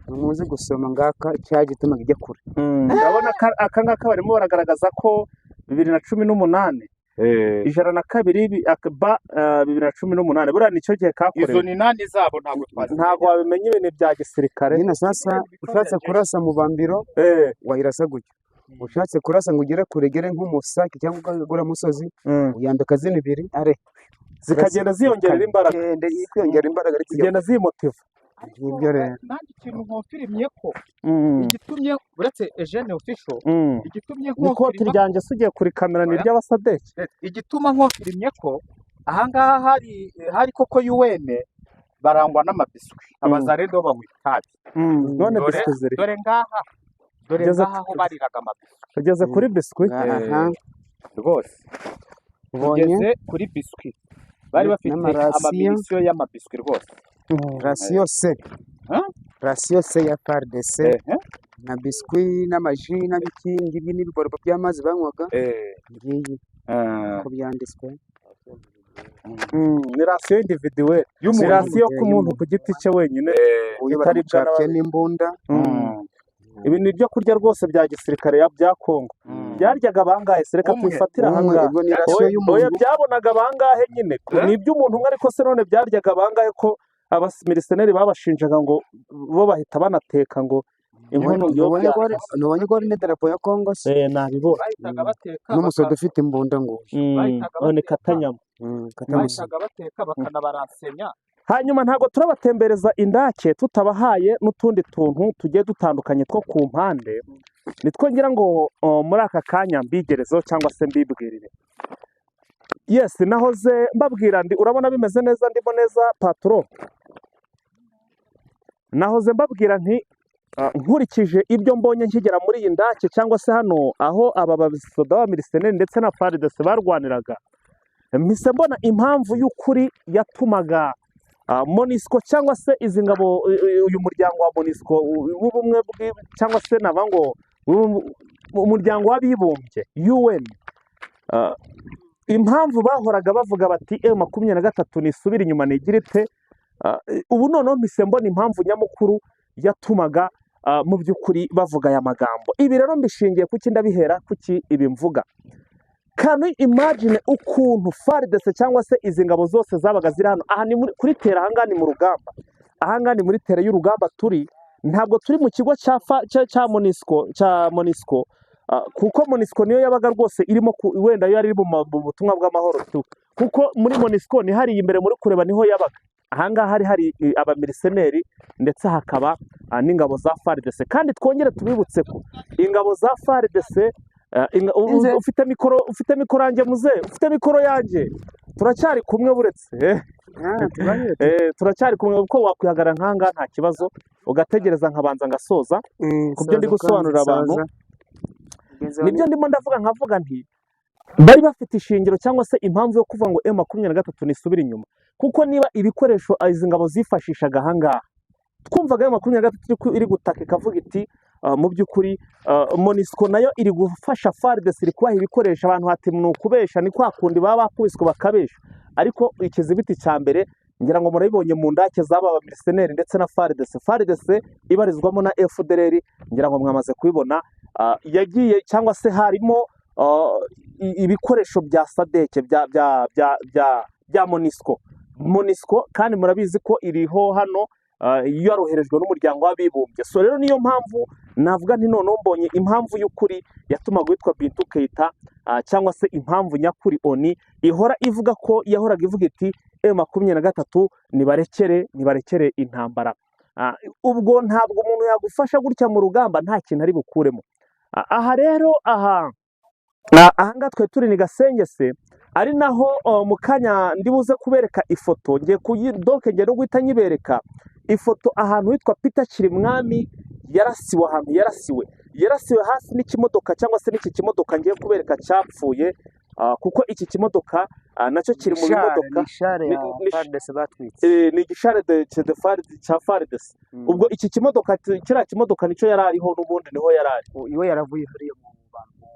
C: Muzi gusoma ngaka charge itumaga ijya kure.
E: Ndabona aka ngaka barimo baragaragaza ko 2018, 102 ba 2018, buriya nicyo gihe
B: Izo
E: kakorewe.
B: ni nani zabo ntabwo twazimenya.
E: Ntabwo wabimenya ibintu bya gisirikare.
C: Nyine sasa ushatse kurasa mu bambiro wayirasa gutya. Ushatse kurasa ngo ugere kure, gere nk'umusaki cyangwa ugura musozi, uyambika zino ibiri are
E: Zikagenda ziyongerera imbaraga.
C: Gende kwiyongera imbaraga ariko
E: Zigenda zimotiva.
C: Nibyo rero.
B: Nanjye ikintu nkonfirimye ko igitumye uretse Eugene Official, igitumye
E: N'ikoti
B: nkonfirima
E: ryanjye se ugiye kurikamera ni iry'abasadeki.
B: Igituma nkonfirimye ko ahangaha hari koko UN, barangwa n'amabiswi, abazarendo banywa itabi.
E: None
B: Dore
E: biswi ziri
B: dore ngaha, dore
E: Ugeze
B: ngaha aho bariraga amabiswi.
E: Tugeze kuri biswi.
C: Aha.
B: Rwose
C: Ubonye
B: tugeze kuri biswi, bari bafite
C: n'amarasiyo.
B: amaminisiyo y'amabiswi rwose.
C: Ration C.
B: Huh?
C: Ration C ya FARDC na biswi n'amaji n'abiki ngibi n'ibiborobo by'amazi banywaga, ngiyi uko byanditswe.
E: Ni ration individuelle, ni
B: y'umuntu.
E: Ration ku muntu ku giti cye wenyine.
C: Uyu
E: Itaribwa
C: baramucapye
E: n'abandi.
C: n'imbunda.
E: Ibi ni ibyo kurya rwose bya gisirikare bya Kongo. Byaryaga bangahe se? Reka
B: Umwe.
E: tubifatire
C: Umwe,
E: ahangaha.
C: ubwo ni ration
E: Oya, oya,
C: y'umuntu.
E: byabonaga bangahe nyine?
B: Eh?
E: Ni iby'umuntu umwe, ariko se none byaryaga bangahe, ko abamiriseneri babashinjaga ngo bo bahita banateka ngo inkono yo
C: Ntubonye ko hari ntubonye ko hari n'idarapo ya Kongo se?
E: Nabibona.
B: Bahitaga bateka
C: N'umusoda ufite imbunda ngo
B: bahitaga
E: None
B: bateka.
E: katanyama.
C: Katamusoda.
B: Bahitaga bateka bakanabaransenya.
E: Hanyuma ntabwo turabatembereza indake tutabahaye n'utundi tuntu tugiye dutandukanye two ku mpande, nitwo ngira ngo muri aka kanya mbigerezeho cyangwa se mbibwirire. Yes, nahoze mbabwira ndi urabona bimeze neza, ndimo neza patro. Nahoze mbabwira nti nkurikije ibyo mbonye nkigera muri iyi ndake cyangwa se hano aho aba basoda b'abamiriseneri ndetse na FARDC barwaniraga, mpise mbona impamvu y'ukuri yatumaga MONUSCO cyangwa se izi ngabo, uyu muryango wa MONUSCO w'ubumwe cyangwa se naba ngo umuryango w'abibumbye UN, impamvu bahoraga bavuga bati M23 nisubire inyuma nigire ite. Ubu noneho mpise mbona impamvu nyamukuru yatumaga mu by'ukuri bavuga aya magambo. Ibi rero mbishingiye kuki, ndabihera kuki ibi mvuga? Can you imagine ukuntu FARDC cyangwa se izi ngabo zose zabaga ziri hano? Aha ni kuri terrain, ahangaha ni mu rugamba, ahangaha ni muri terrain y'urugamba turi. Ntabwo turi mu kigo cya MONUSCO, kuko MONUSCO niyo yabaga rwose irimo wenda yo yari iri mu butumwa bw'amahoro tu, kuko muri MONUSCO ni hariya imbere muri kureba niho yabaga. Ahangaha hari abamercenaires ndetse hakaba n'ingabo za FARDC. Kandi twongere tubibutse ko ingabo za FARDC
C: Inze.
E: Ufite mikoro, ufite mikoro yanjye muze, ufite mikoro yanjye, turacyari kumwe buretse.
C: Ah, tuganire.
E: Turacyari kumwe kuko wakwihagarara nk'ahangaha nta kibazo, ugategereza nkabanza ngasoza ku byo ndi
C: Soza.
E: gusobanurira abantu.
C: Soza. Mugenzi wawe.
E: Nibyo ndimo ndavuga, nkavuga nti bari bafite ishingiro cyangwa se impamvu yo kuvuga ngo M23 nisubire inyuma, kuko niba ibikoresho izi ngabo zifashishaga ahangaha, twumvaga M23 iri gutaka ikavuga iti mu by'ukuri MONUSCO nayo iri gufasha FARDC, iri kubaha ibikoresho. Abantu hati ni ukubesha, ni kwa kundi baba bakubiswe bakabesha. Ariko ikizibiti cya mbere ngira ngo murabibonye mu ndake z'aba bamercenaires ndetse na FARDC, FARDC ibarizwamo na FDLR, ngira ngo mwamaze kubibona, yagiye cyangwa se harimo ibikoresho bya SADC, bya MONUSCO. MONUSCO kandi murabizi ko iriho hano, yaroherejwe n'Umuryango w'Abibumbye. So rero niyo mpamvu navuga nti noneho mbonye impamvu y'ukuri yatumaga witwa Bintou Keita, cyangwa se impamvu nyakuri ONU ihora ivuga ko yahoraga ivuga iti M23 nibarekere, nibarekere intambara. Ubwo ntabwo umuntu yagufasha gutya mu rugamba nta kintu ari bukuremo. Aha rero aha ngaha twari turi ni Gasengese, ari naho mu kanya ndibuze kubereka ifoto. Ngiye kuyi donc ngiye no guhita nyibereka ifoto ahantu hitwa Peter Kirimwami yarasiwe, ahantu yarasiwe hafi n'ikimodoka cyangwa se n'iki kimodoka ngiye kubereka cyapfuye, kuko iki kimodoka nacyo kiri mu
C: Char,
E: bimodoka
C: ni char ya FARDC batwitse.
E: Ni igishare de cya FARDC. Ubwo iki kimodoka, kiriya kimodoka nicyo yari ariho n'ubundi, niho yari ari.
C: Iwe yaravuye hariya mu Bambiro.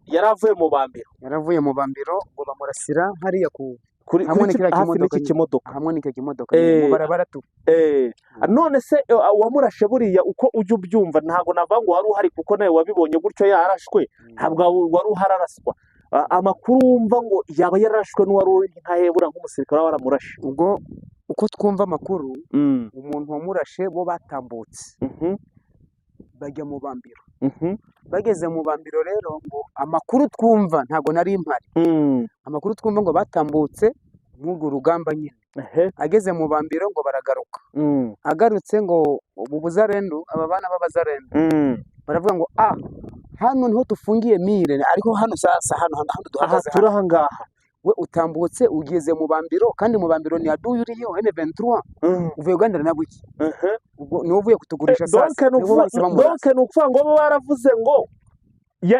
E: Yari avuye mu Bambiro.
C: Yaravuye mu Bambiro ngo bamurasira hariya ku
E: kuri
C: hamwe n'ikiriya
E: hafi
C: kimodoka
E: n'iki
C: nyine.
E: kimodoka.
C: Hamwe n'icyo kimodoka nyine, mu barabara tu.
E: None se uwamurashe buriya, uko ujya ubyumva, ntabwo navuga ngo wari uhari kuko nawe wabibonye gutyo yarashwe, ntabwo wari uhari araswa. Amakuru wumva ngo yaba yararashwe n'uwari uri nkahebura nk'umusirikare waba waramurashe?
C: Ubwo uko twumva amakuru, umuntu wamurashe bo batambutse bajya mu Bambiro. Bageze mu Bambiro rero, ngo amakuru twumva, ntabwo nari mpari, amakuru twumva ngo batambutse mw'urwo rugamba nyine, ageze mu Bambiro ngo baragaruka. Agarutse ngo ubu buzarendo, aba bana b'abazarendo baravuga ngo ah, hano niho tufungiye mire, ariko hano sasa hano
E: aha
C: duhagaze
E: turi
C: hano.
E: aha ngaha.
C: We utambutse ugeze mu Bambiro, kandi mu Bambiro ni aduyi uriyo M23, uvuye kuganira na buki? Ubwo niwe uvuye kutugurisha.
E: Donc
C: Sasa
E: ni
C: nibo bahise bamurasa.
E: Donc ni ukuvuga ngo bo baravuze ngo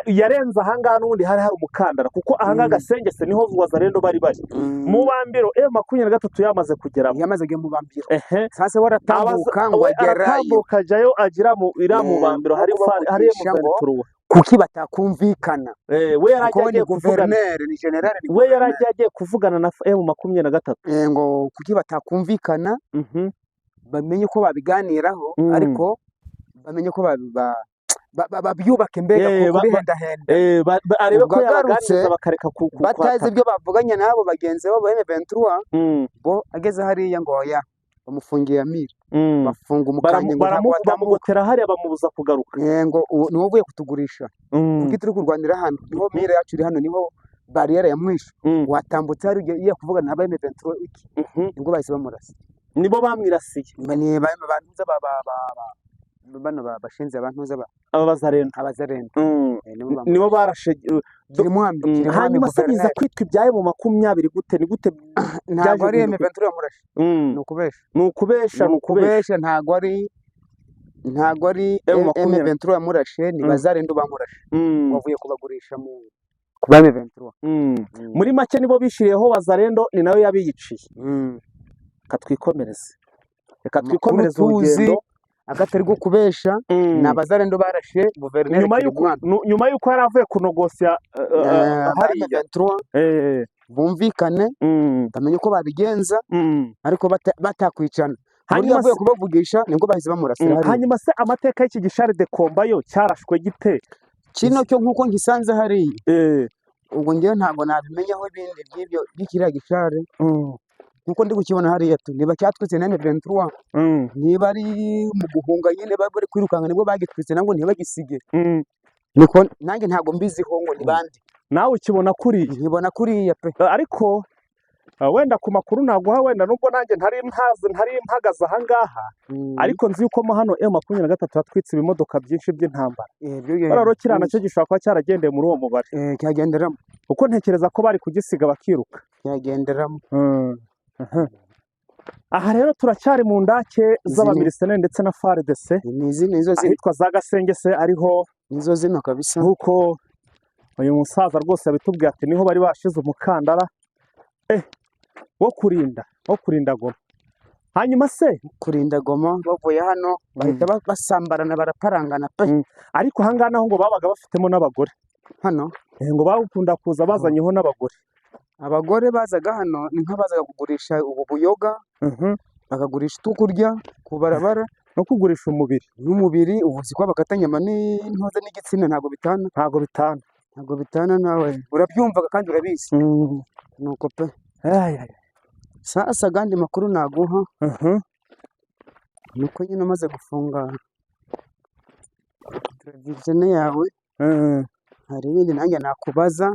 E: yarenze ahangaha n'ubundi hari umukandara, kuko ahangaha Gasengese niho Wazalendo bari mu Bambiro, M23 yamaze kugeramo.
C: Yamaze kujya mu Bambiro.
E: Abaza
C: Sasa we aratambuka ngo
E: we
C: agerayo.
E: Aratambuka ajyayo, agira mu iriya mu Bambiro hari
C: nko
E: hari
C: kubavugisha ngo
E: M23.
C: Kuki batakumvikana?
E: We yari
C: Kuko we ni
E: agiye kuvugana
C: guverineri, ni generale, ni
E: we yari
C: guverineri.
E: agiye kuvugana na M23.
C: Ngo kuki batakumvikana, bamenye uko babiganiraho, ariko bamenye ko babyubake mbega kubihendahenda.
E: Arebe
C: Ubwo
E: ko
C: agarutse
E: yabaganiriza bakareka
C: batazi
E: kwataka.
C: ibyo bavuganye n'abo bagenzi babo M23, bo ageze hariya ngo oya, bamufungiye amire, bafunga umukanye ngo ntabwo watambuka.
E: Bamugotera hariya, bamubuza kugaruka.
C: Ngo niwe uvuye kutugurisha, kuko turi kurwanira hano, niho mire yacu iri, hano niho bariyeri ya mwisho. Watambutse hari ugiye kuvugana na ba M23 iki? Nibwo bahise bamurasa.
E: Nibo bamwirasiye.
C: Ni bantuza bano bashinze abantuza
E: aba bazarenda.
C: Abazarenda. Nibo
E: Nibo
C: bamurashe.
E: Barashe
C: Kirimwami, Kirimwami
E: Hanyuma se biza
C: guverineri.
E: kwitwa ibyayo mu 20 gute? Ni gute
C: Ntabwo
E: byaje
C: ari
E: guhinduka?
C: M23 yamurashe. Ni ukubesha.
E: Ni ukubesha.
C: Ni
E: Ni ukubesha.
C: ukubesha, ntabwo ari
E: M makumyabiri
C: M23 yamurashe, ni bazarendo bamurashe. Bavuye kubagurisha mu ku ba M23.
E: Muri make nibo bishiriyeho Wazalendo, ni nayo yabiyiciye. Reka twikomereze, reka
C: Amakuru
E: twikomereze
C: tuzi
E: urugendo.
C: agatari ko kubesha, ni abazarendo barashe guverineri
E: Nyuma y'uko
C: Kirimwami.
E: nyuma y'uko yari avuye kunogosya
C: Ba
E: hariya
C: M23. Bumvikane, bamenye uko babigenza, ariko batakwicana. Burya
E: Hanyuma
C: avuye
E: se
C: kubavugisha nibwo bahise bamurasira hariya.
E: Hanyuma se amateka y'iki gishari de combat yo cyarashwe gite?
C: Kino cyo nk'uko ngisanze hariya, ubwo ngewe ntabwo nabimenyaho ibindi by'ibyo by'ikiriya gishare, nkuko ndi kukibona hariya tu, niba cyatwitse na M23, niba ari mu guhunga nyine bari kwirukanka nibwo bagitwitse, nabwo ntibagisige. Niko nanjye ntabwo mbiziho ngo ni bande.
E: Nawe ukibona kuriya?
C: Nkibona kuriya pe.
E: Ariko wenda ku makuru naguha, wenda nubwo nanjye ntari mpazi, ntari mpagaze ahangaha, ariko nzi yuko mo hano M23 yatwitse ibimodoka byinshi by'intambara.
C: Ibyo
E: Buriya rero kiriya nacyo gishobora kuba cyaragendeye muri uwo mubare,
C: cyagenderamo.
E: Kuko ntekereza ko bari kugisiga bakiruka.
C: Cyagenderamo.
E: Aha rero turacyari mu ndake z'abamiriseneri ndetse na FARDC,
C: Ni izi, nizo zino.
E: ahitwa za Gasengese, ariho
C: Nizo zino kabisa.
E: nk'uko uyu musaza rwose yabitubwiye ati niho bari bashize umukandara wo kurinda Goma. Hanyuma se
C: Kurinda Goma, bavuye hano bahita basambarana, baraparangana pe.
E: Ariko ahangaha naho ngo babaga bafitemo n'abagore.
C: Hano?
E: Ngo bakunda kuza bazanyeho n'abagore.
C: Abagore bazaga hano ni nk'abazaga kugurisha ubu buyoga, bakagurisha utwo kurya ku barabara.
E: No kugurisha umubiri.
C: N'umubiri. Ubu si ko bakata inyama n'intoze n'igitsina ntabwo bitana.
E: Ntabwo bitana.
C: Ntabwo bitana, nawe urabyumvaga kandi urabizi. Nuko pe.
E: Ay, ay.
C: Sasa agandi makuru naguha nuko nyine umaze gufunga televiziyo yawe, hari ibindi nanjye nakubaza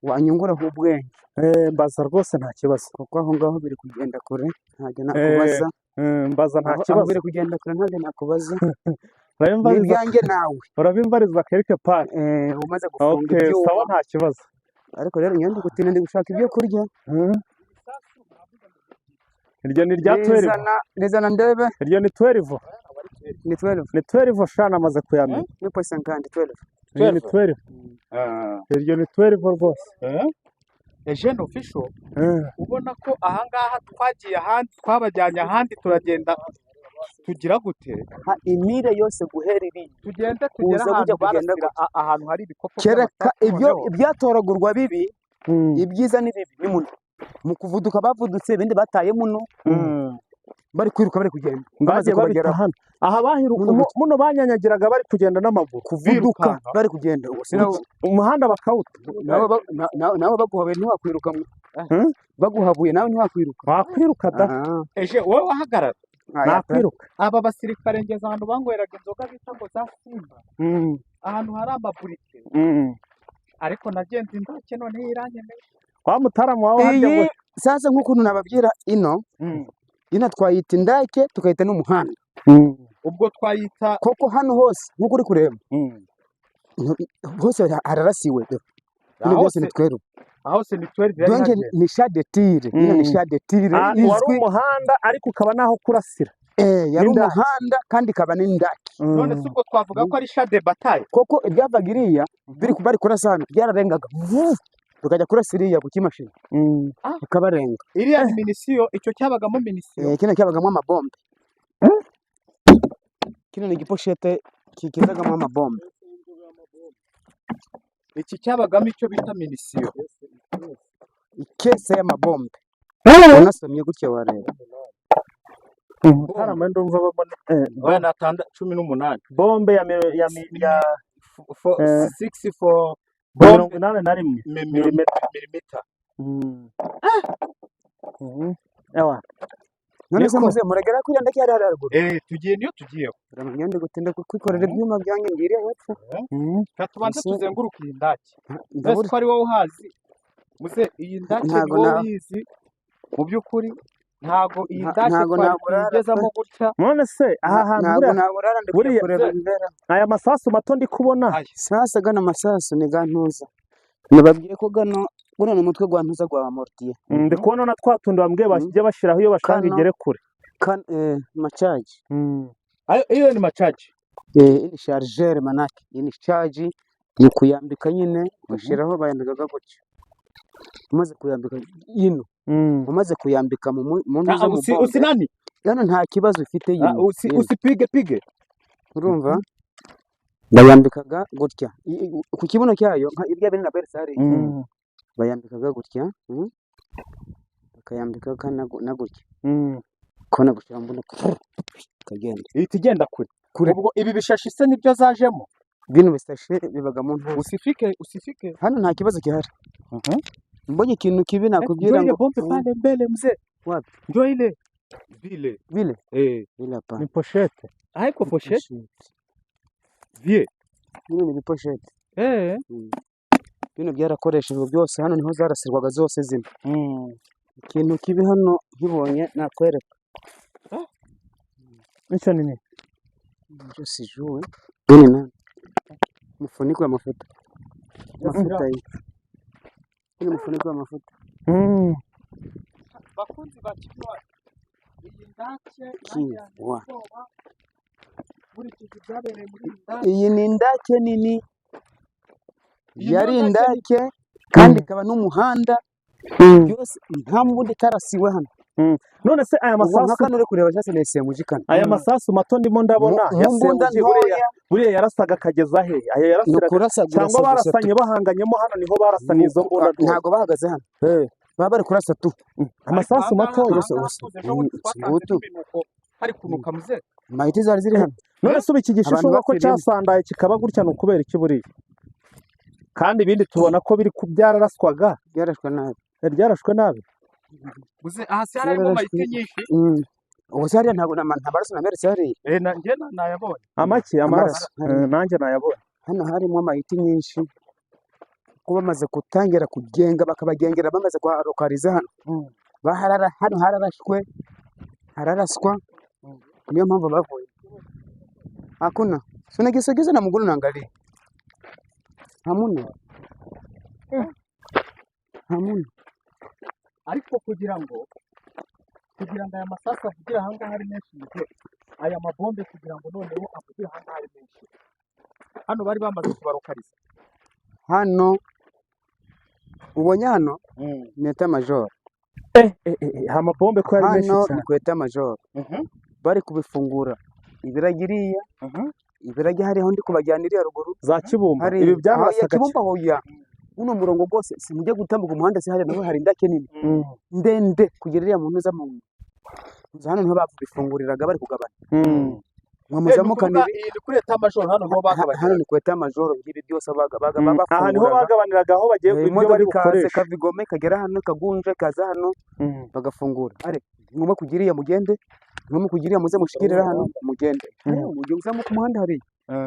C: wanyunguraho ubwenge.
E: Mbaza rwose, nta kibazo.
C: Kuko aho ngaho biri kugenda kure, ntabwo nakubaza.
E: Mbaza, nta
C: Aho
E: kibazo.
C: biri kugenda kure, ntabwo nakubaza, ni
E: Urabimbariza.
C: ibyanjye nawe.
E: Urabimbariza quelque part.
C: Umaze gufunga
E: Okay,
C: ibyuma.
E: sawa, nta kibazo.
C: Ariko rero njyewe ndi gutinda, ndi gushaka ibyo kurya.
E: Iryo ni irya 12.
C: Rizana, rizana ndebe.
E: Iryo ni 12.
C: Ni 12.
E: Ni 12 shana, amaze kuyamenya.
C: Ni point cinquante, 12.
E: Iryo ni 12. Iryo ni 12 rwose.
B: Eugene Official, ubona ko ahangaha twagiye ahandi, twabajyanye ahandi, turagenda tugira gute?
C: Ha, imire yose guhera iriya
B: Tugende tugere
C: kuza
B: ahantu
C: gujya kugenda
B: barasira, ahantu hari ibikopo
C: kereka
B: by'amasasu.
C: Ibyo
B: Noneho
C: ibyatoragurwa bibi, ibyiza n'ibibi ni muno mu kuvuduka bavudutse, ibindi bataye muno, bari kwiruka, bari kugenda bamaze
E: Bagiye babita
C: kubageraho.
E: hano aha bahiruka
C: Muno gutya.
E: Muno banyanyagiraga bari kugenda n'amaguru.
C: Kuvuduka.
B: Birukanka.
C: Bari kugenda ubwo
E: Umuhanda bakawuta.
C: Nawe baguhabuye ntiwakwiruka.
E: Hmm?
C: Baguhabuye nawe ntiwakwiruka.
E: Wakwiruka da.
C: Aha.
B: Eje, wowe wahagarara.
C: Aya pe.
E: Nakwiruka.
B: Aba basirikare ngeze ahantu banyweraga inzoga bita ngo za Simba, ahantu hari amaburike, ariko nagenze indake noneho iranyemeje.
E: Wa mutaramu wawe harya
C: Iyi
E: ngo
C: sasa nk'ukuntu nababwira ino, ino twayita indake, tukayita n'umuhanda.
B: Ubwo twayita
C: Koko hano hose nk'uko uri kureba, hose hararasiwe. Bino
B: Aho
C: byose ni
B: hose
C: tweru.
B: Aho hose ni 12 yari
C: Donc
B: hageze.
C: ni champ de tir ino, ni champ de tir
E: Ah, wari
C: izwi.
E: umuhanda ariko ukaba n'aho kurasira.
C: Yari
E: N'indake.
C: umuhanda kandi ikaba n'indake.
B: None se ubwo twavuga ko ari champ de bataille?
C: Koko ibyavaga iriya biri bari kurasa hano byararengaga vuuu, bikajya kurasa iriya ku kimashini, bikabarenga.
B: Iriya ni munition, icyo cyabagamo munition.
C: Kino cyabagamo amabombe. Kino ni igipochette kizagamo amabombe.
B: Iki cyabagamo icyo bita munition.
C: Ikese y'amabombe, unasomye gutya wareba.
E: Mutarama, ndumva babona
B: Oya, ni 18.
E: Bombe ya
B: Six four
E: 81
B: milimita.
E: Ewa.
C: None se
E: Niko.
C: muze muragera kuri ndake hari haruguru?
B: Tugiye, niyo tugiyeho.
C: Uramenya ndi gutinda kwikorera ibyuma byanjye ngiriye hepfo.
B: Reka tubanze
C: Ese
B: tuzenguruke iyi ndake mbese.
C: Ndabura.
B: Ko ari wowe uhazi muze, iyi ndake ni
C: Ntago
B: wowe
C: na
B: uyizi. Mu by'ukuri ntago iyi ndake
C: ntago
B: twari
C: naburara pe.
B: kuyigezamo gutya.
E: None se aha hantu
C: Ntago
E: buriya
C: naburara, ndi kujya
E: buriya
C: kureba ibibera.
E: Aya masasu mato ndi kubona.
B: Aya.
C: Sasa gano masasu ni ga ntuza, nababwiye ko gano guno ni umutwe gwa ntuza gwa mortier.
E: Ndi kubona na twa tundi bambwiye bajya bashyiraho iyo bashaka
C: Kano
E: igere kure.
C: kan machaji.
B: Ayo iyo ni macaji.
C: Ni chargeur, manake iyi ni charge, ni kuyambika nyine ugashyiraho, bayambikaga gutya. Umaze kuyambika ino, umaze kuyambika mu ntuza, mu
B: Usi
C: bombe
B: usinani
C: hano nta kibazo ufite yino
B: usi
C: yino.
B: Usipige pige.
C: Urumva bayambikaga gutya ku kibuno cyayo, nka ibya bintu na bersari. Bayambikaga gutya, bakayambika na gutya, ukabona gushyira mbunda ikagenda.
B: Ihita igenda kure.
C: Kure.
B: Ubwo ibi bishashi se nibyo zajemo?
C: Bino bisashe bibaga mu ntuza.
B: Usifike, usifike.
C: Hano nta kibazo gihari. Mbonye ikintu kibi nakubwira
B: Njoo ile
C: ngo
B: bombe pale mbele, mzee.
C: Wapi?
B: Njoo ile vile.
C: Vile?
B: Eh.
C: Vile hapana.
E: Ni pochette.
B: Haiko pochette.
C: Pochette.
B: Vie.
C: Bino ni ibipochette.
B: Eh.
C: Bino byarakoreshejwe byose, hano niho zarasirwaga zose zino. Ikintu kibi hano nkibonye nakwereka.
E: Icyo ni nini?
C: Ndio sijui. Hii ni nani? Mfuniko wa mafuta. Mafuta hii. Hii ni mfuniko wa mafuta.
B: Bakunzi ba Kiwa, iyi ndake
C: Kiwa.
B: nkurikije ibyabereye muri iyi ndake.
C: Iyi ni indake nini.
B: Iyi
C: Yari
B: niyo ndake.
C: indake kandi ikaba n'umuhanda byose, nta mbunda itarasiwe hano.
E: None se aya
C: Ubwo nka
E: masasu
C: kano uri kureba cyase ni SMG kano.
E: Aya masasu mato ndimo ndabona
C: Mu
E: ya
C: mbunda
E: SMG buriya
C: ntoya
E: buriya yarasaga akageza he aya
C: ni
E: yarasiraga
C: ukurasa
E: cyangwa
C: gusa gusa tu.
E: Barasanye bahanganyemo hano, niho barasaniye izo mbunda ntoya?
C: Ntabwo bahagaze hano. Baba bari kurasa tu.
E: Amasasu matoya.
C: Kurasa gusa.
B: Tuzi ejo bundi twasanze
C: Ngutu.
B: n'iminuko hari kunuka, mzee.
C: Mayiti zari ziri hano.
E: None se ubu iki
C: Abantu
E: gishishwa ko
C: bapfiriyemo.
E: cyasandaye kikaba gutya ni ukubera iki buriya? Kandi ibindi tubona ko biri ku byararaswaga.
C: Byarashwe nabi.
E: Byarashwe nabi.
B: Mzee, aha se harimo
C: Byararashwe.
B: mayiti nyinshi.
C: Ubu se hariya ntabwo nta maraso nameretse hariya.
B: Eh, na njye nayabonye.
E: Amaki amaraso.
C: Amaraso.
E: Eh, nanjye nayabonye.
C: Hano harimo amayiti nyinshi, kuko bamaze gutangira kugenga bakabagengera bamaze kuharokariza hano. Baharara hano, hararashwe, hararaswa, niyo mpamvu bavuye. Hakuna. Si unagisogeza na mguu unaangalia. Hamuna. Hamuna.
B: Ariko kugira ngo aya masasu avugire aha ngaha ari menshi, mzee, aya mabombe kugira ngo noneho avugire aha ngaha ari menshi, hano bari bamaze kubarokariza.
C: Hano ubonye hano ni état-major.
E: Eh eh eh, amabombe ko yari menshi
C: Hano ni
E: cyane.
C: ku état-major. Bari kubifungura. Ibiragi iriya, ibiragi hariho ndi kubajyana iriya ruguru.
E: Za Kibumba.
C: Hari
E: Ibi
C: aho ya
E: byarasaga.
C: Kibumba hoya. Uno murongo rwose simujye gutambuka umuhanda, se hariya naho hari indake nini ndende kugera iriya muntu uza mu nzu, hano niho babifunguriraga bari kugabana. Mwamuzamukana.
B: Iyi ni kuri état-major, hano niho bagabanye.
C: Hano ni ku état-major, ngibi byose baga baga
E: Aha niho
C: bafunguraga.
E: Bagabaniraga aho bagiye ibyo
C: Imodoka
E: bari
C: ikaza
E: bukoreshe.
C: Ikava i Goma ikagera hano ikagunja ikaza hano bagafungura. Are mwumwe kugira iriya mugende, mwumwe kugira iriya muze mushikirira hano mugende. Mujye muzamuka umuhanda hariya.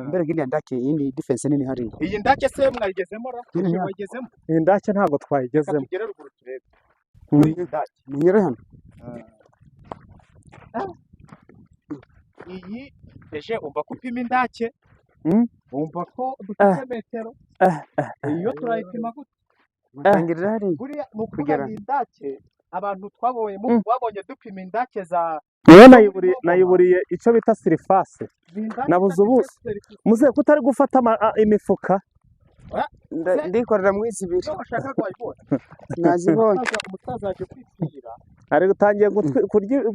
C: Mbere y'iriya ndake yindi defense nini hariya.
B: Iyi ndake se mwayigezemo ra?
C: Nyine ya.
B: Wayigezemo?
E: Iyi ndake ntabwo
B: Reka
E: twayigezemo.
B: tugere ruguru turebe. Iyi ndake.
C: Munyure hano.
B: Iyi eje umva ko upima indake, wumva ko dufite metero. Iyo turayipima gute?
C: Mutangirira hariya.
B: Buriya ni ukuvuga
C: Kugera.
B: ngo indake abantu twabonye babonye dupima indake za
E: Niyo nayiburiye, nayiburiye icyo bita surface.
B: Ni indake
E: Nabuze
B: idafite
E: ubuso.
B: surface.
E: Muzehe, ko utari gufata imifuka?
C: Ndikorera mu izi ibiri.
B: Iyo washakaga wayibona.
C: Nazibonye.
B: Umusaza yaje kwipfira.
E: Ari gutangiye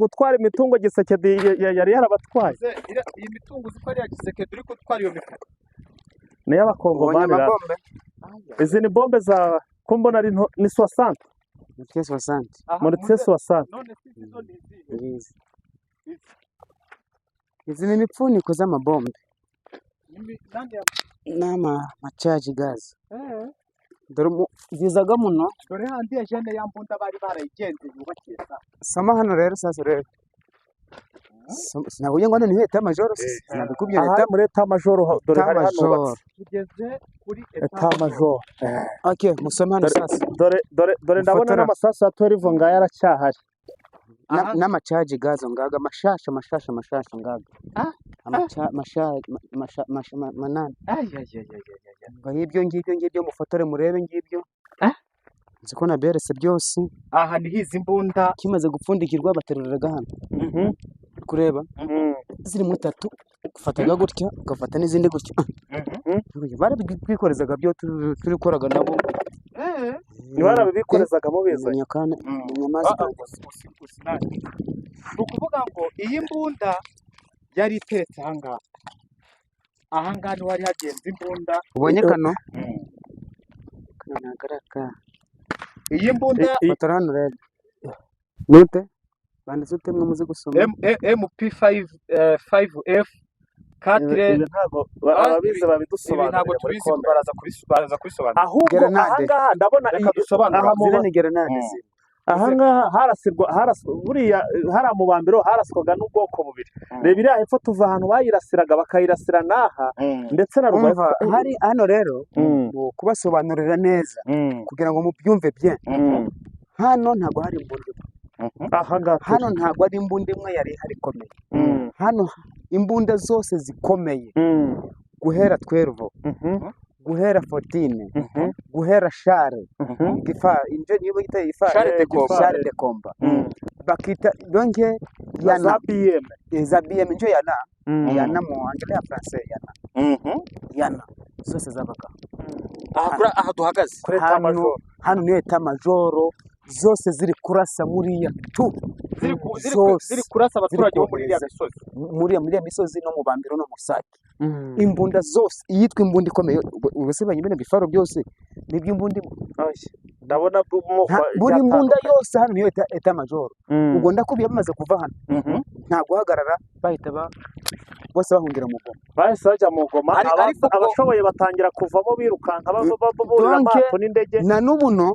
E: gutwara imitungo Gisekedi yari yarabatwaye.
B: Muze, iyi mitungo uzi ko ari iya Gisekedi uri gutwara iyo mifuka?
E: Ni
C: Ubonye
E: iy'abakongomani rero.
C: Amabombe.
E: Izi ni bombe za ko mbona ari nto, ni 60.
C: Mortier 60.
B: Aha,
E: Mortier
B: muze,
E: 60.
B: None se izi zo ni izihe?
C: Izi. Izi ni imipfuniko z'amabombe
B: Nani ya
C: n'ama macaji gazi.
B: Eh.
C: Dore zizaga muno.
B: Dore handi ya jene ya mbunda bari barayigenze yubakiye sa.
C: Soma hano rero, sasa rero. Sinakubwiye ngo hano ni état-major, sinabikubwiye?
E: Aha
C: État
E: muri état-major dore hari
C: major.
E: hanubatse.
B: Tugeze kuri
E: État-major.
C: Okay, musome hano
E: Dore
C: sasa.
E: dore dore dore ndabona
C: Mufotora.
E: n'amasasu ya 12 ngaya aracyahari.
B: Aha.
C: N'amacaji gazo ngaga mashasha mashasha mashasha ngaga. Amaca masha masha masha manani.
B: Ay ay ay ay ay ay.
C: Ngo ibyo ngibyo ngibyo mufotore murebe ngibyo. Nzi ko naberetse byose.
B: Aha niho izi mbunda
C: Kimaze gupfundikirwa bateruriraga hano. Kureba ziri mu tatu, ufataga gutya ugafata n'izindi gutya. Barabwikorezaga byo turi koraga nabo.
E: Barabibikorezaga mubizanye.
C: Nyakana inyamaswa.
B: Ni ukuvuga ngo iyi mbunda yari iteretse aha ngaha, aha ngaha niho hari hagenze imbunda.
C: Ubonye kano? Kano ntabwo ari aka.
B: Iyi mbunda
C: Fotora hano urebe. Nute? Banditse ute mwe muzi gusoma?
B: MP5 5F 4.
E: Ibi ntabwo
B: Ah,
E: ababizi
B: ibi
E: babidusobanurira
B: ntabwo
E: muri
B: tubizi,
E: comment.
B: baraza kubisobanura.
E: Ahubwo
C: Gerenade.
E: ahangaha ndabona
B: Reka dusobanure.
E: aha mu
C: Ziriya ni gerenade ziri.
E: Ahangaha harasirwa buriya hariya mu bambiro haraswaga n'ubwoko bubiri. Reba iriya hepfo, tuva ahantu bayirasiraga bakayirasira n'aha ndetse na ruguru.
C: Umva, hari hano rero mu kubasobanurira neza kugira ngo mubyumve bien. Hano ntabwo hari imbunda imwe.
E: Ahangaha turi.
C: Hano ntabwo ari imbunda imwe yari ihari ikomeye. Hano imbunda zose zikomeye guhera 12, guhera 14, guhera char, gifa inje niba yita ifa
B: Char de combat.
C: Char de combat bakita donc
E: Na
C: yana
E: za BM.
C: Za BM njo yana yana mu anglais ya français yana yana zose zabaga
B: Aha aha duhagaze.
E: Kuri
C: hano.
E: état-major.
C: Hano niyo état-major zose ziri kurasa muriya tu zose
B: Ziri kurasa abaturage bo muri iriya
C: kohereza.
B: misozi.
C: Muri misozi no mu Bambiro no mu Sake, imbunda zose iyitwa imbunda ikomeye. Ubu se banyine bifaro byose nibyo imbunda imwe?
E: Oya, ndabona moko
C: Buri mbunda yose hano niyo état-major. Ubwo ndakubwiye, bamaze kuva hano nta guhagarara, bahita bose bahungira mu Goma.
E: Bahise bajya mu Goma.
B: Ariko
E: Abashoboye batangira kuvamo birukanka burira
C: Donc,
E: amato n'indege.
C: Na n'ubu no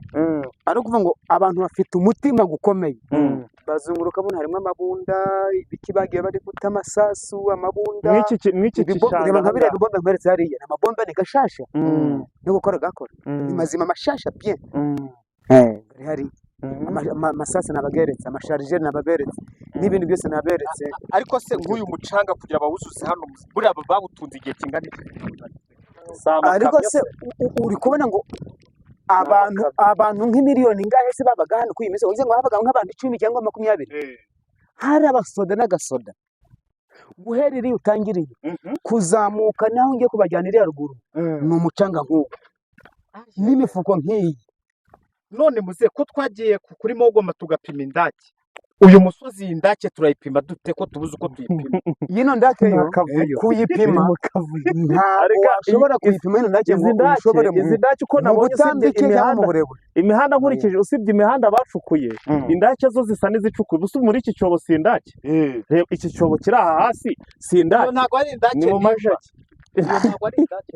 C: ari ukuvuga ngo abantu bafite umutima gukomeye, bazunguruka buno harimo amabunda, ibiki bagiye bari guta amasasu, amabunda.
E: Mw'iki gishanga
C: Reba nka biriya
E: ahangaha.
C: bibombe nkweretse hariya, ni amabombe, ni gashasha no gukora gakora, ni mazima, mashasha bien. Ari hari amasasu nabageretse, amasharijeri nababeretse, n'ibintu byose naberetse.
B: Ariko se nk'uyu mucanga kugira bawuzuze hano, buriya bawutunze igihe kingana iki?
E: Si amakamyo
C: Ariko se uri kubona ngo abantu nk'imiliyoni ingahe se babaga hano kuri iyi misozi? Uzi ngo habaga nk'abantu 10 cyangwa 20. Hari abasoda n'agasoda guhera iriya utangiriye kuzamuka naho ngiye kubajyana iriya ruguru, ni umucanga nk'uwo n'imifuko nk'iyi.
B: None muze ko twagiye kuri Mogoma tugapima indake, uyu musozi iyi ndake turayipima dute ko tubuze uko tuyipima?
C: Yino ndake yo
E: Akavuyo.
C: kuyipima ntabwo
E: Ariko
C: washobora kuyipima ino ndake ngo
E: izi ndake
C: uyishobore mu
E: izi ndake uko
C: mu
E: nabonye, usibye
C: butambike cyangwa mu
E: imihanda
C: burebure.
E: Imihanda nkurikije, usibye imihanda bacukuye, indake zo zisa n'izicukuye. Ubu muri iki cyobo si indake? Reba iki cyobo kiri aha hasi, si
B: Iyo
E: indake?
B: ntabwo ari indake.
E: Ni mu majagi.
B: Iyo ntabwo ari indake.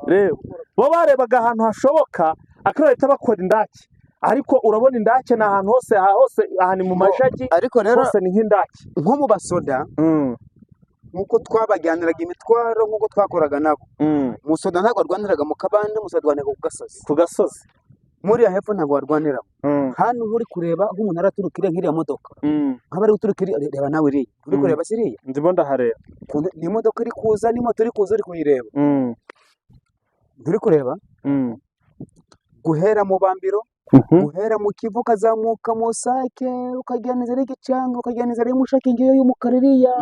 E: Reba, bo barebaga ahantu hashoboka akaba bahita bakora indake, ariko urabona indake ni ahantu hose. Aha hose, aha ni mu majagi.
C: Ariko rero
E: Hose ni nk'indake.
C: nko mu basoda, nk'uko twabajyaniraga imitwaro, nk'uko twakoraga nabo, umusoda ntabwo arwaniraga mu kabande, umusoda arwaniraga ku gasozi.
E: Ku gasozi.
C: Muriya hepfo ntabwo warwaniramo. Hano uri kureba nk'umuntu araturuka iriya, nk'iriya modoka nk'abari guturuka iriya, reba nawe iriya uri kureba si iriya?
E: Ndimo ndahareba.
C: Ni imodoka iri kuza, ni moto iri kuza, uri kuyireba? Nturi kureba guhera mu Bambiro, guhera mu Kivu, ukazamuka mu Sake, ukagenda inzira y'Igicanga, ukagenda inzira y'Umushaki ngiyo y'umukara iriya,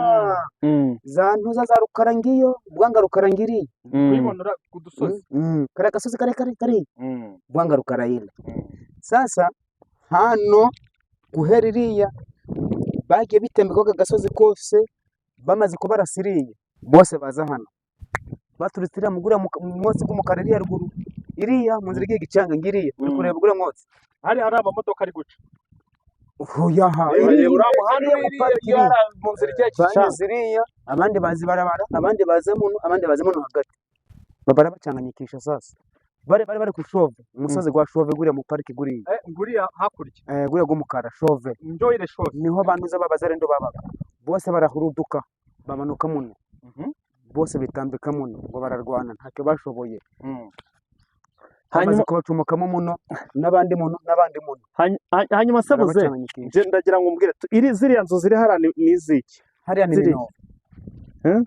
C: za ntuza za Rukara ngiyo, Bwanga Rukara ngiriya.
B: Kuyibonera ku dusozi.
C: Kariya gasozi karekare kariya, Bwanga Rukara ile. Sasa hano guhera iriya bagiye bitembeka aka gasozi kose, bamaze kubarasa iriya bose baza hano baturutse iriya mugura mu mwotsi gw'umukara iriya ruguru iriya mu nzira igiye Gicanga ngiriya uri kureba guriya mwotsi.
B: Hari amamodoka ari guca.
C: Oyaha.
E: Reba,
C: Iriya
E: uriya muhanda
C: iriya
E: uri
C: mu pariki
E: iriya
C: iriya
E: mu nzira igiye Gicanga.
C: Banyuze iriya, abandi bazi barabara, abandi baza muno, abandi baza muno hagati, babara bacanganyikisha. Sasa bari ku Shove, umusozi gwa Shove guriya mu pariki guriya.
B: Nguriya hakurya.
C: Guriya gw'umukara, Shove.
B: Njoyire Shove.
C: Niho bantuza b'abazarendo babaga bose, barahuruduka bamanuka muno, bose bitambika muno ngo bararwana, ntacyo bashoboye. Bamaze
E: Hanyuma
C: kubacumukamo muno n'abandi muno n'abandi muno.
E: Hanyuma se buze
C: Barabacanganyikisha.
E: Nje ndagira ngo umbwire iri ziriya nzu ziri hariya ni iziki?
C: Hariya ni
E: Ziriya.
C: Minova.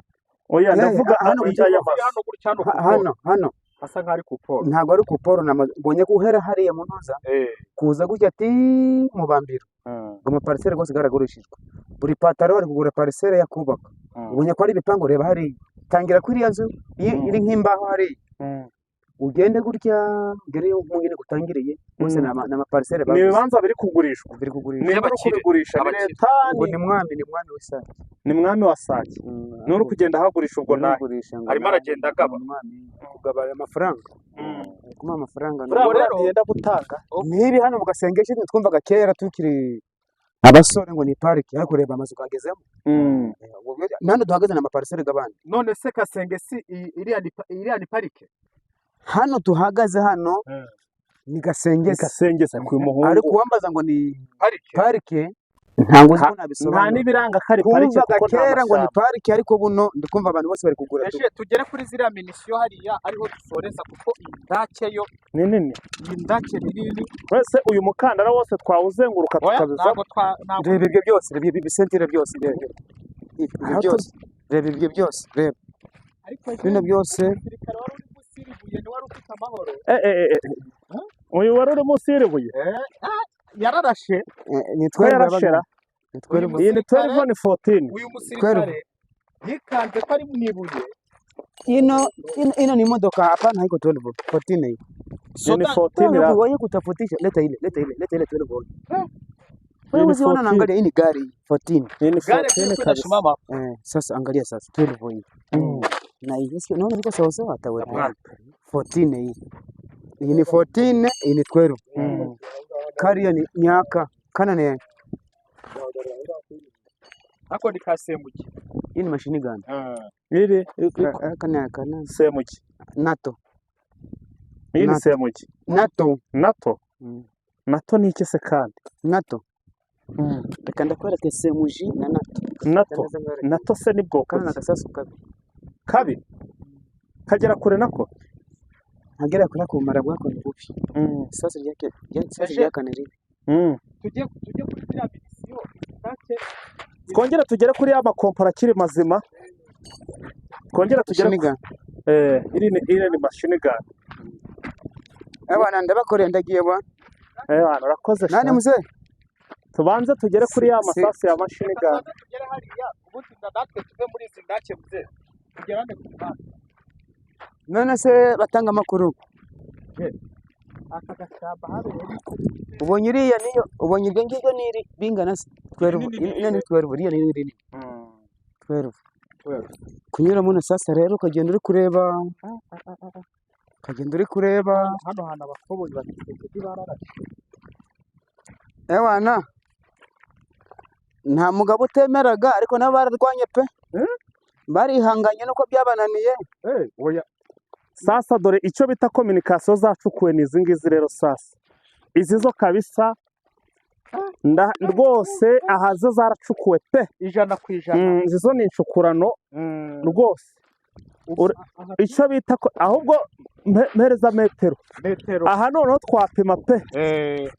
E: Oya, ndavuga
C: hano mu
E: aya
C: Kivu.
E: mazu.
B: Hano gutya, hano ku poro.
C: Hano
B: Hasa nk'aho ari ku poro.
C: Ntabwo ari ku poro, mbonye ko uhera hariya mu ntuza kuza gutya ati mu Bambiro ngo amaparisere rwose garagurishijwe, buri pataro bari kugura parisere ya kubaka. Ubonye ko ari ibipangu, reba hariya, tangira kuri iriya nzu iri nk'imbaho hariya. Ugende gutya ugere mu ngene gutangiriye bose ni amaparcelle
E: Ni
C: baguze.
E: ibibanza biri kugurishwa?
C: Biri kugurishwa.
E: Ni uri
B: By'abakire.
E: kubigurisha? Ni
B: Abakire.
E: leta?
C: Ngo
E: Ni
C: ni mwami, ni mwami w'Isake.
E: Ni mwami wa Sake ni uri kugenda ahagurisha ubwo nahe?
C: Ugurisha ngo
B: Arimo aragenda agaba.
C: ni umwami kugaba amafaranga, kumuha amafaranga.
E: Buriya
B: Ubwo rero-
E: mwami yenda gutanga.
C: Nibi hano mu Gasengesho twumvaga kera tukiri abasore ngo ni pariki, ariko reba amazu kagezemo. Nano duhagaze ni amaparcelle g'abandi.
B: None se Kasenge si iriya ni parike?
C: Hano tuhagaze hano ni
E: Ni
C: Gasengesi.
E: Gasengesi ku muhungu.
C: Ariko uwambaza ngo ni
B: Parike.
C: parike, ntabwo nzi ko
E: Nta
C: nabisobanura.
E: n'ibiranga ko ari parike
C: Twumvaga
E: kuko nta
C: kera ngo ni
E: mashyamba.
C: parike, ariko buno ndikumva abantu bose bari kugura tu.
B: Eje tugere kuri ziriya munition hariya ariho dusoreza, kuko iyi ndake yo
E: Ni nini.
B: Iyi ndake ni nini.
E: Wese uyu mukandara wose twawuzenguruka
B: Oya,
E: tukabivamo.
B: ntabwo twa ntabwo.
C: Reba ibyo byose, reba ibi bisentire byose, reba ibyo
E: Aho
C: byose, reba ibyo byose, reba
B: Ariko
C: bino byose.
B: Umusirikare wari uri munsi y'iribuye ni wari ufite amahoro.
E: Uyu wari uri munsi y'iribuye?
B: Yararashe.
C: Ni
E: Ko
C: 12.
E: yarashera.
C: Ni 12.
E: Iyi ni 12 14.
B: Uyu musirikare yikanze ko ari mu ibuye.
C: Ino ni motoka, hapana, haiko 12, 14 hiyo.
E: Iyi ni
B: Soda.
E: 14 ra.
C: Wewe kutafutisha, leta ile, leta ile, leta ile 12.
E: Hii
C: Wewe
E: ni
C: usiona
E: 14.
C: na angalia, hii ni gari 14.
E: Iyi ni
B: Gare
E: 14
B: kuri
E: kabisa.
B: inasimama.
C: Sasa angalia sasa 12 hii. Na hii sio naona iko sawa sawa hata wewe. 14 hii. Hii ni 14, hii ni 12. Kariya ni miaka kana ni
B: Ako ni kasemuki.
C: Hii ni machine gun.
E: Iri
C: Kana kana
E: semuki.
C: NATO.
E: Iyi ni
C: NATO.
E: semuki.
C: NATO.
E: NATO. NATO ni iki se kandi?
C: NATO. Reka ndakwereke semuji na NATO.
E: NATO.
C: Ndaza nkwereke.
E: NATO se ni bwoko
C: Kana na
E: ki?
C: gasasu kabi.
E: Kabi kagera kure nako.
C: Ntagera kure kumara bwako ni bubi. Isasu ryake isasu
B: Eje.
C: rya kane ribi.
B: Tujye kuri ziriya munition ndake.
E: Twongere tugere kuri ya makompora akiri mazima, twongere tugere.
C: Machine gun.
E: Iri ni machine gun.
C: Abana ndabakoreye, ndagiye bwa.
E: Bana, urakoze.
C: Nani
E: Sha.
C: mzee?
E: Tubanze tugere kuri ya masasu ya machine gun.
B: Tubanze tugere hariya ubundi natwe tuve muri izi ndake mzee, tugerane ku muhanda.
C: None se batanga amakuru?
B: Aka gashyamba habereye
C: Ubonye iriya niyo, ubonye iryo ngiryo niri bingana se 12.
B: Rinini.
C: Ino ni 12, iriya niyo rinini 12. Kunyura muno sasa rero ukagenda uri kureba, ukagenda uri kureba.
B: Hano hantu abakoboyi bafite bararashe.
C: Ewana, nta mugabo utemeraga, ariko nabo bararwanye pe, barihanganye nuko byabananiye.
B: Oya.
E: Sasa dore icyo bita communication zacukuwe ni izi ngizi rero. Sasa izi zo kabisa rwose aha zo zaracukuwe pe.
B: 100%.
E: Izi zo ni inshukurano rwose. Icyo bita ko ahubwo mpereza metero.
B: Metero.
E: Aha noneho twapima pe.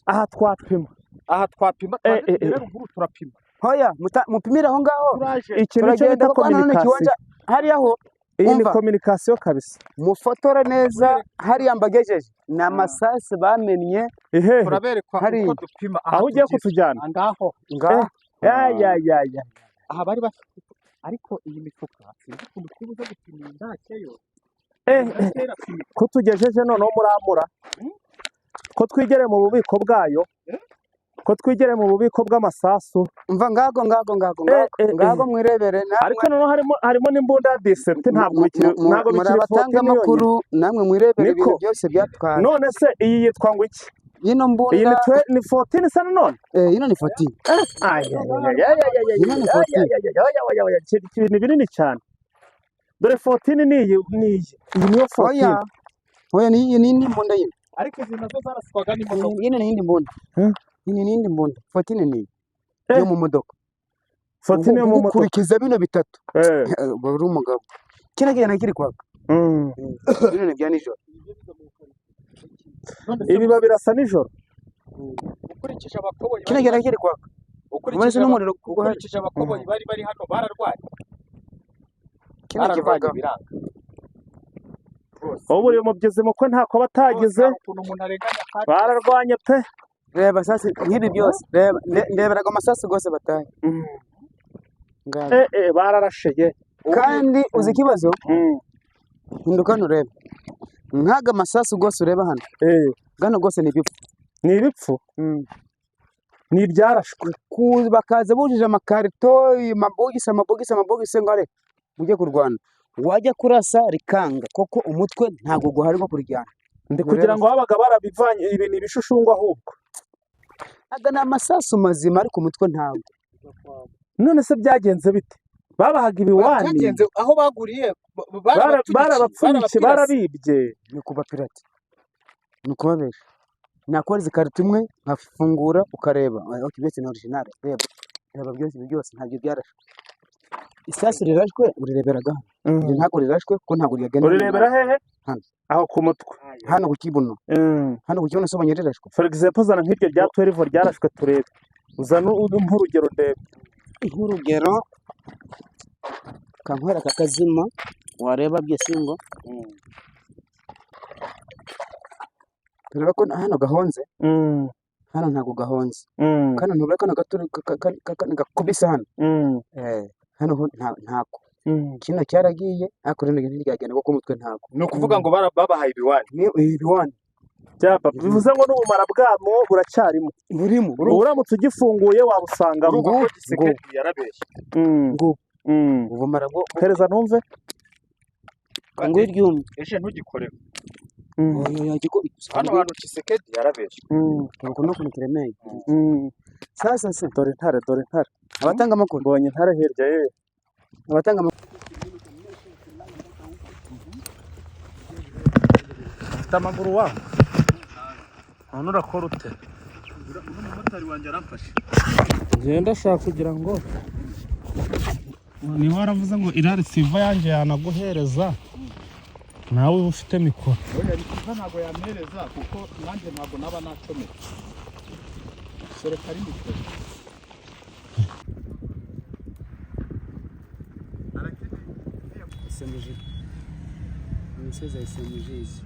E: Aha twapima.
B: Aha twapima. Twaje tugere ruguru turapima.
C: Hoya mupimire aho ngaho.
B: Turaje.
E: Iki nicyo
C: Turagenda
E: bita
C: kuko hano ni
E: communication.
C: ikiwanja hariya ho.
E: Iyi ni
C: Umva.
E: communication kabisa.
C: Mufotore neza hariya mbagejeje ni amasasi bamennye.
E: Ihehe?
B: Turaberekwa
C: Hariya.
B: uko dupima aha.
E: Aho ugiye
B: Tugeze.
E: kutujyana?
B: Ngaho.
C: Ngaha.
E: Ya ya ya ya.
B: Aha bari bafite, ariko iyi mifuka sinzi ukuntu twibuze gupima iyi ndake yo. Indake irapimika.
E: Ko tugejeje noneho muramura, ko twigereye mu bubiko bwayo, ko twigereye mu bubiko bw'amasasu.
C: Umva, ngago ngago ngago ngago. Ngago mwirebere namwe.
E: Ariko noneho harimo n'imbunda ya 17, ntabwo bikiri ntabwo
C: muri
E: bikiri
C: abatanga
E: 14 yonyine.
C: Amakuru namwe mwirebere
E: Niko.
C: ibintu byose byatwaye.
E: None se iyi yitwa ngo iki?
C: Ino
E: Iyi ni
C: mbunda.
E: ni 14 isa nanone.
C: Ino ni 14.
E: Ay, ay, ay, ay, ay, ay, ay,
C: Ino ni
E: ay,
C: 14.
E: ay, ay, ay, ay, ay, ay, ibintu binini cyane. Dore 14 ni iyi, ni iyi, iyi niyo 14.
C: Oya oya, ni iyi ni indi mbunda yino.
B: Ariko izi nazo zaraswaga n'imodoka.
C: Ino ni indi mbunda. Iyi ni indi mbunda, 14 ni iyi yo mu modoka.
E: 14 yo mu modoka.
C: Gukurikiza bino bitatu, uba uri umugabo. Kino kigenda kiri kwaka. Bino ni ibya nijoro.
B: None se
E: Ibiba birasa nijoro.
B: Ukurikije abakoboyi
C: Kino
B: bari
C: kigenda kiri kwaka ubona
B: ukurikije
C: se n'umuriro uhari.
B: Ukurikije abakoboyi bari hano bararwaye.
C: Kino
B: Bararwanye
C: kivaga
B: biranga rwose.
E: Ubu uri umubyizi mukwe ntako
B: Rwose
E: batagize.
B: hari ukuntu umuntu arenganya kandi
E: Bararwanye pe.
C: Reba sasa nk'ibi byose, reba ndeberaga amasasu rwose bataye ngayo.
E: Bararasheye.
C: Kandi uzi ikibazo? Hinduka hano urebe. Nk'aga masasu rwose ureba hano, gano rwose ni ibipfu.
E: Ni ibipfu, ni ibyarashwe.
C: Bakaza bujuje amakarito, amabogisi, amabogisi, amabogisi, ngo are mujye kurwana, wajya kurasa rikanga koko, umutwe ntabwo guhari wo kurijyana.
E: Ndi kugira ngo babaga barabivanye, ibi ni ibishushungwa ahubwo.
C: Aga ni amasasu mazima, ariko umutwe ntabwo.
E: None se byagenze bite? Babahaga ibiwani?
B: Byagenze aho baguriye
E: Barabapfunyikiye, barabibye.
C: Ni kuba pirate, ni ukubabesha. Nakora izi karito imwe nkafungura ukareba, okay, byose ni original. Reba, reba byose, ibi byose ntabwo byarashwe. Isasu rirashwe urireberaga hano. Iri ntabwo rirashwe kuko ntabwo ryagenda.
E: Urirebera hehe?
C: Hano.
E: Aho ku mutwe?
C: Hano ku kibuno. Hano ku kibuno sobanye rirashwe.
E: For example, zana nk'iryo rya 12 ryarashwe turebe, uzana nk'urugero ndebe.
C: Nk'urugero kankwera kakazima wareba byose ngo tureba ko hano gahonze. Hano ntabwo gahonze. Kano ntubura kano gato gakubise hano. Hano ho ntako. Kino cyaragiye, ariko rino ntiryagenda kuko umutwe ntabwo.
B: Ni ukuvuga ngo babahaye ibiwani.
C: Ni ibiwani.
E: Byapa bivuze ngo n'ubumara bwamo buracyarimo.
C: Burimo.
E: Uramutse ugifunguye wabusangamo.
B: Urumva ko Tshisekedi yarabeshye.
C: Ngo ubumara bwo
E: Hereza numve.
C: Ngo iryumye.
B: Eje ntugikoreho.
C: Oya, yagikubise.
B: Hano hantu Tshisekedi yarabeshye.
C: Ukuntu n'ukuntu kiremeye. Sasa se
E: Dore intare, dore intare.
C: Abatanga amakuru.
E: Mbonye intare hirya ye.
C: Abatanga amakuru.
E: Ufite amaguru wa none urakora ute?
B: Uno mumotari wanjye aramfashe.
E: Ngenda ashaka kugira ngo niba waravuze ngo irari siva yanjye yanaguhereza, nawe uba ufite mikoro.
B: Oya, Risiva ntabwo yampereza kuko nanjye ntabwo naba nacometse. Kereka ari mikoro.
C: SMG. Imisozi ya SMG izi.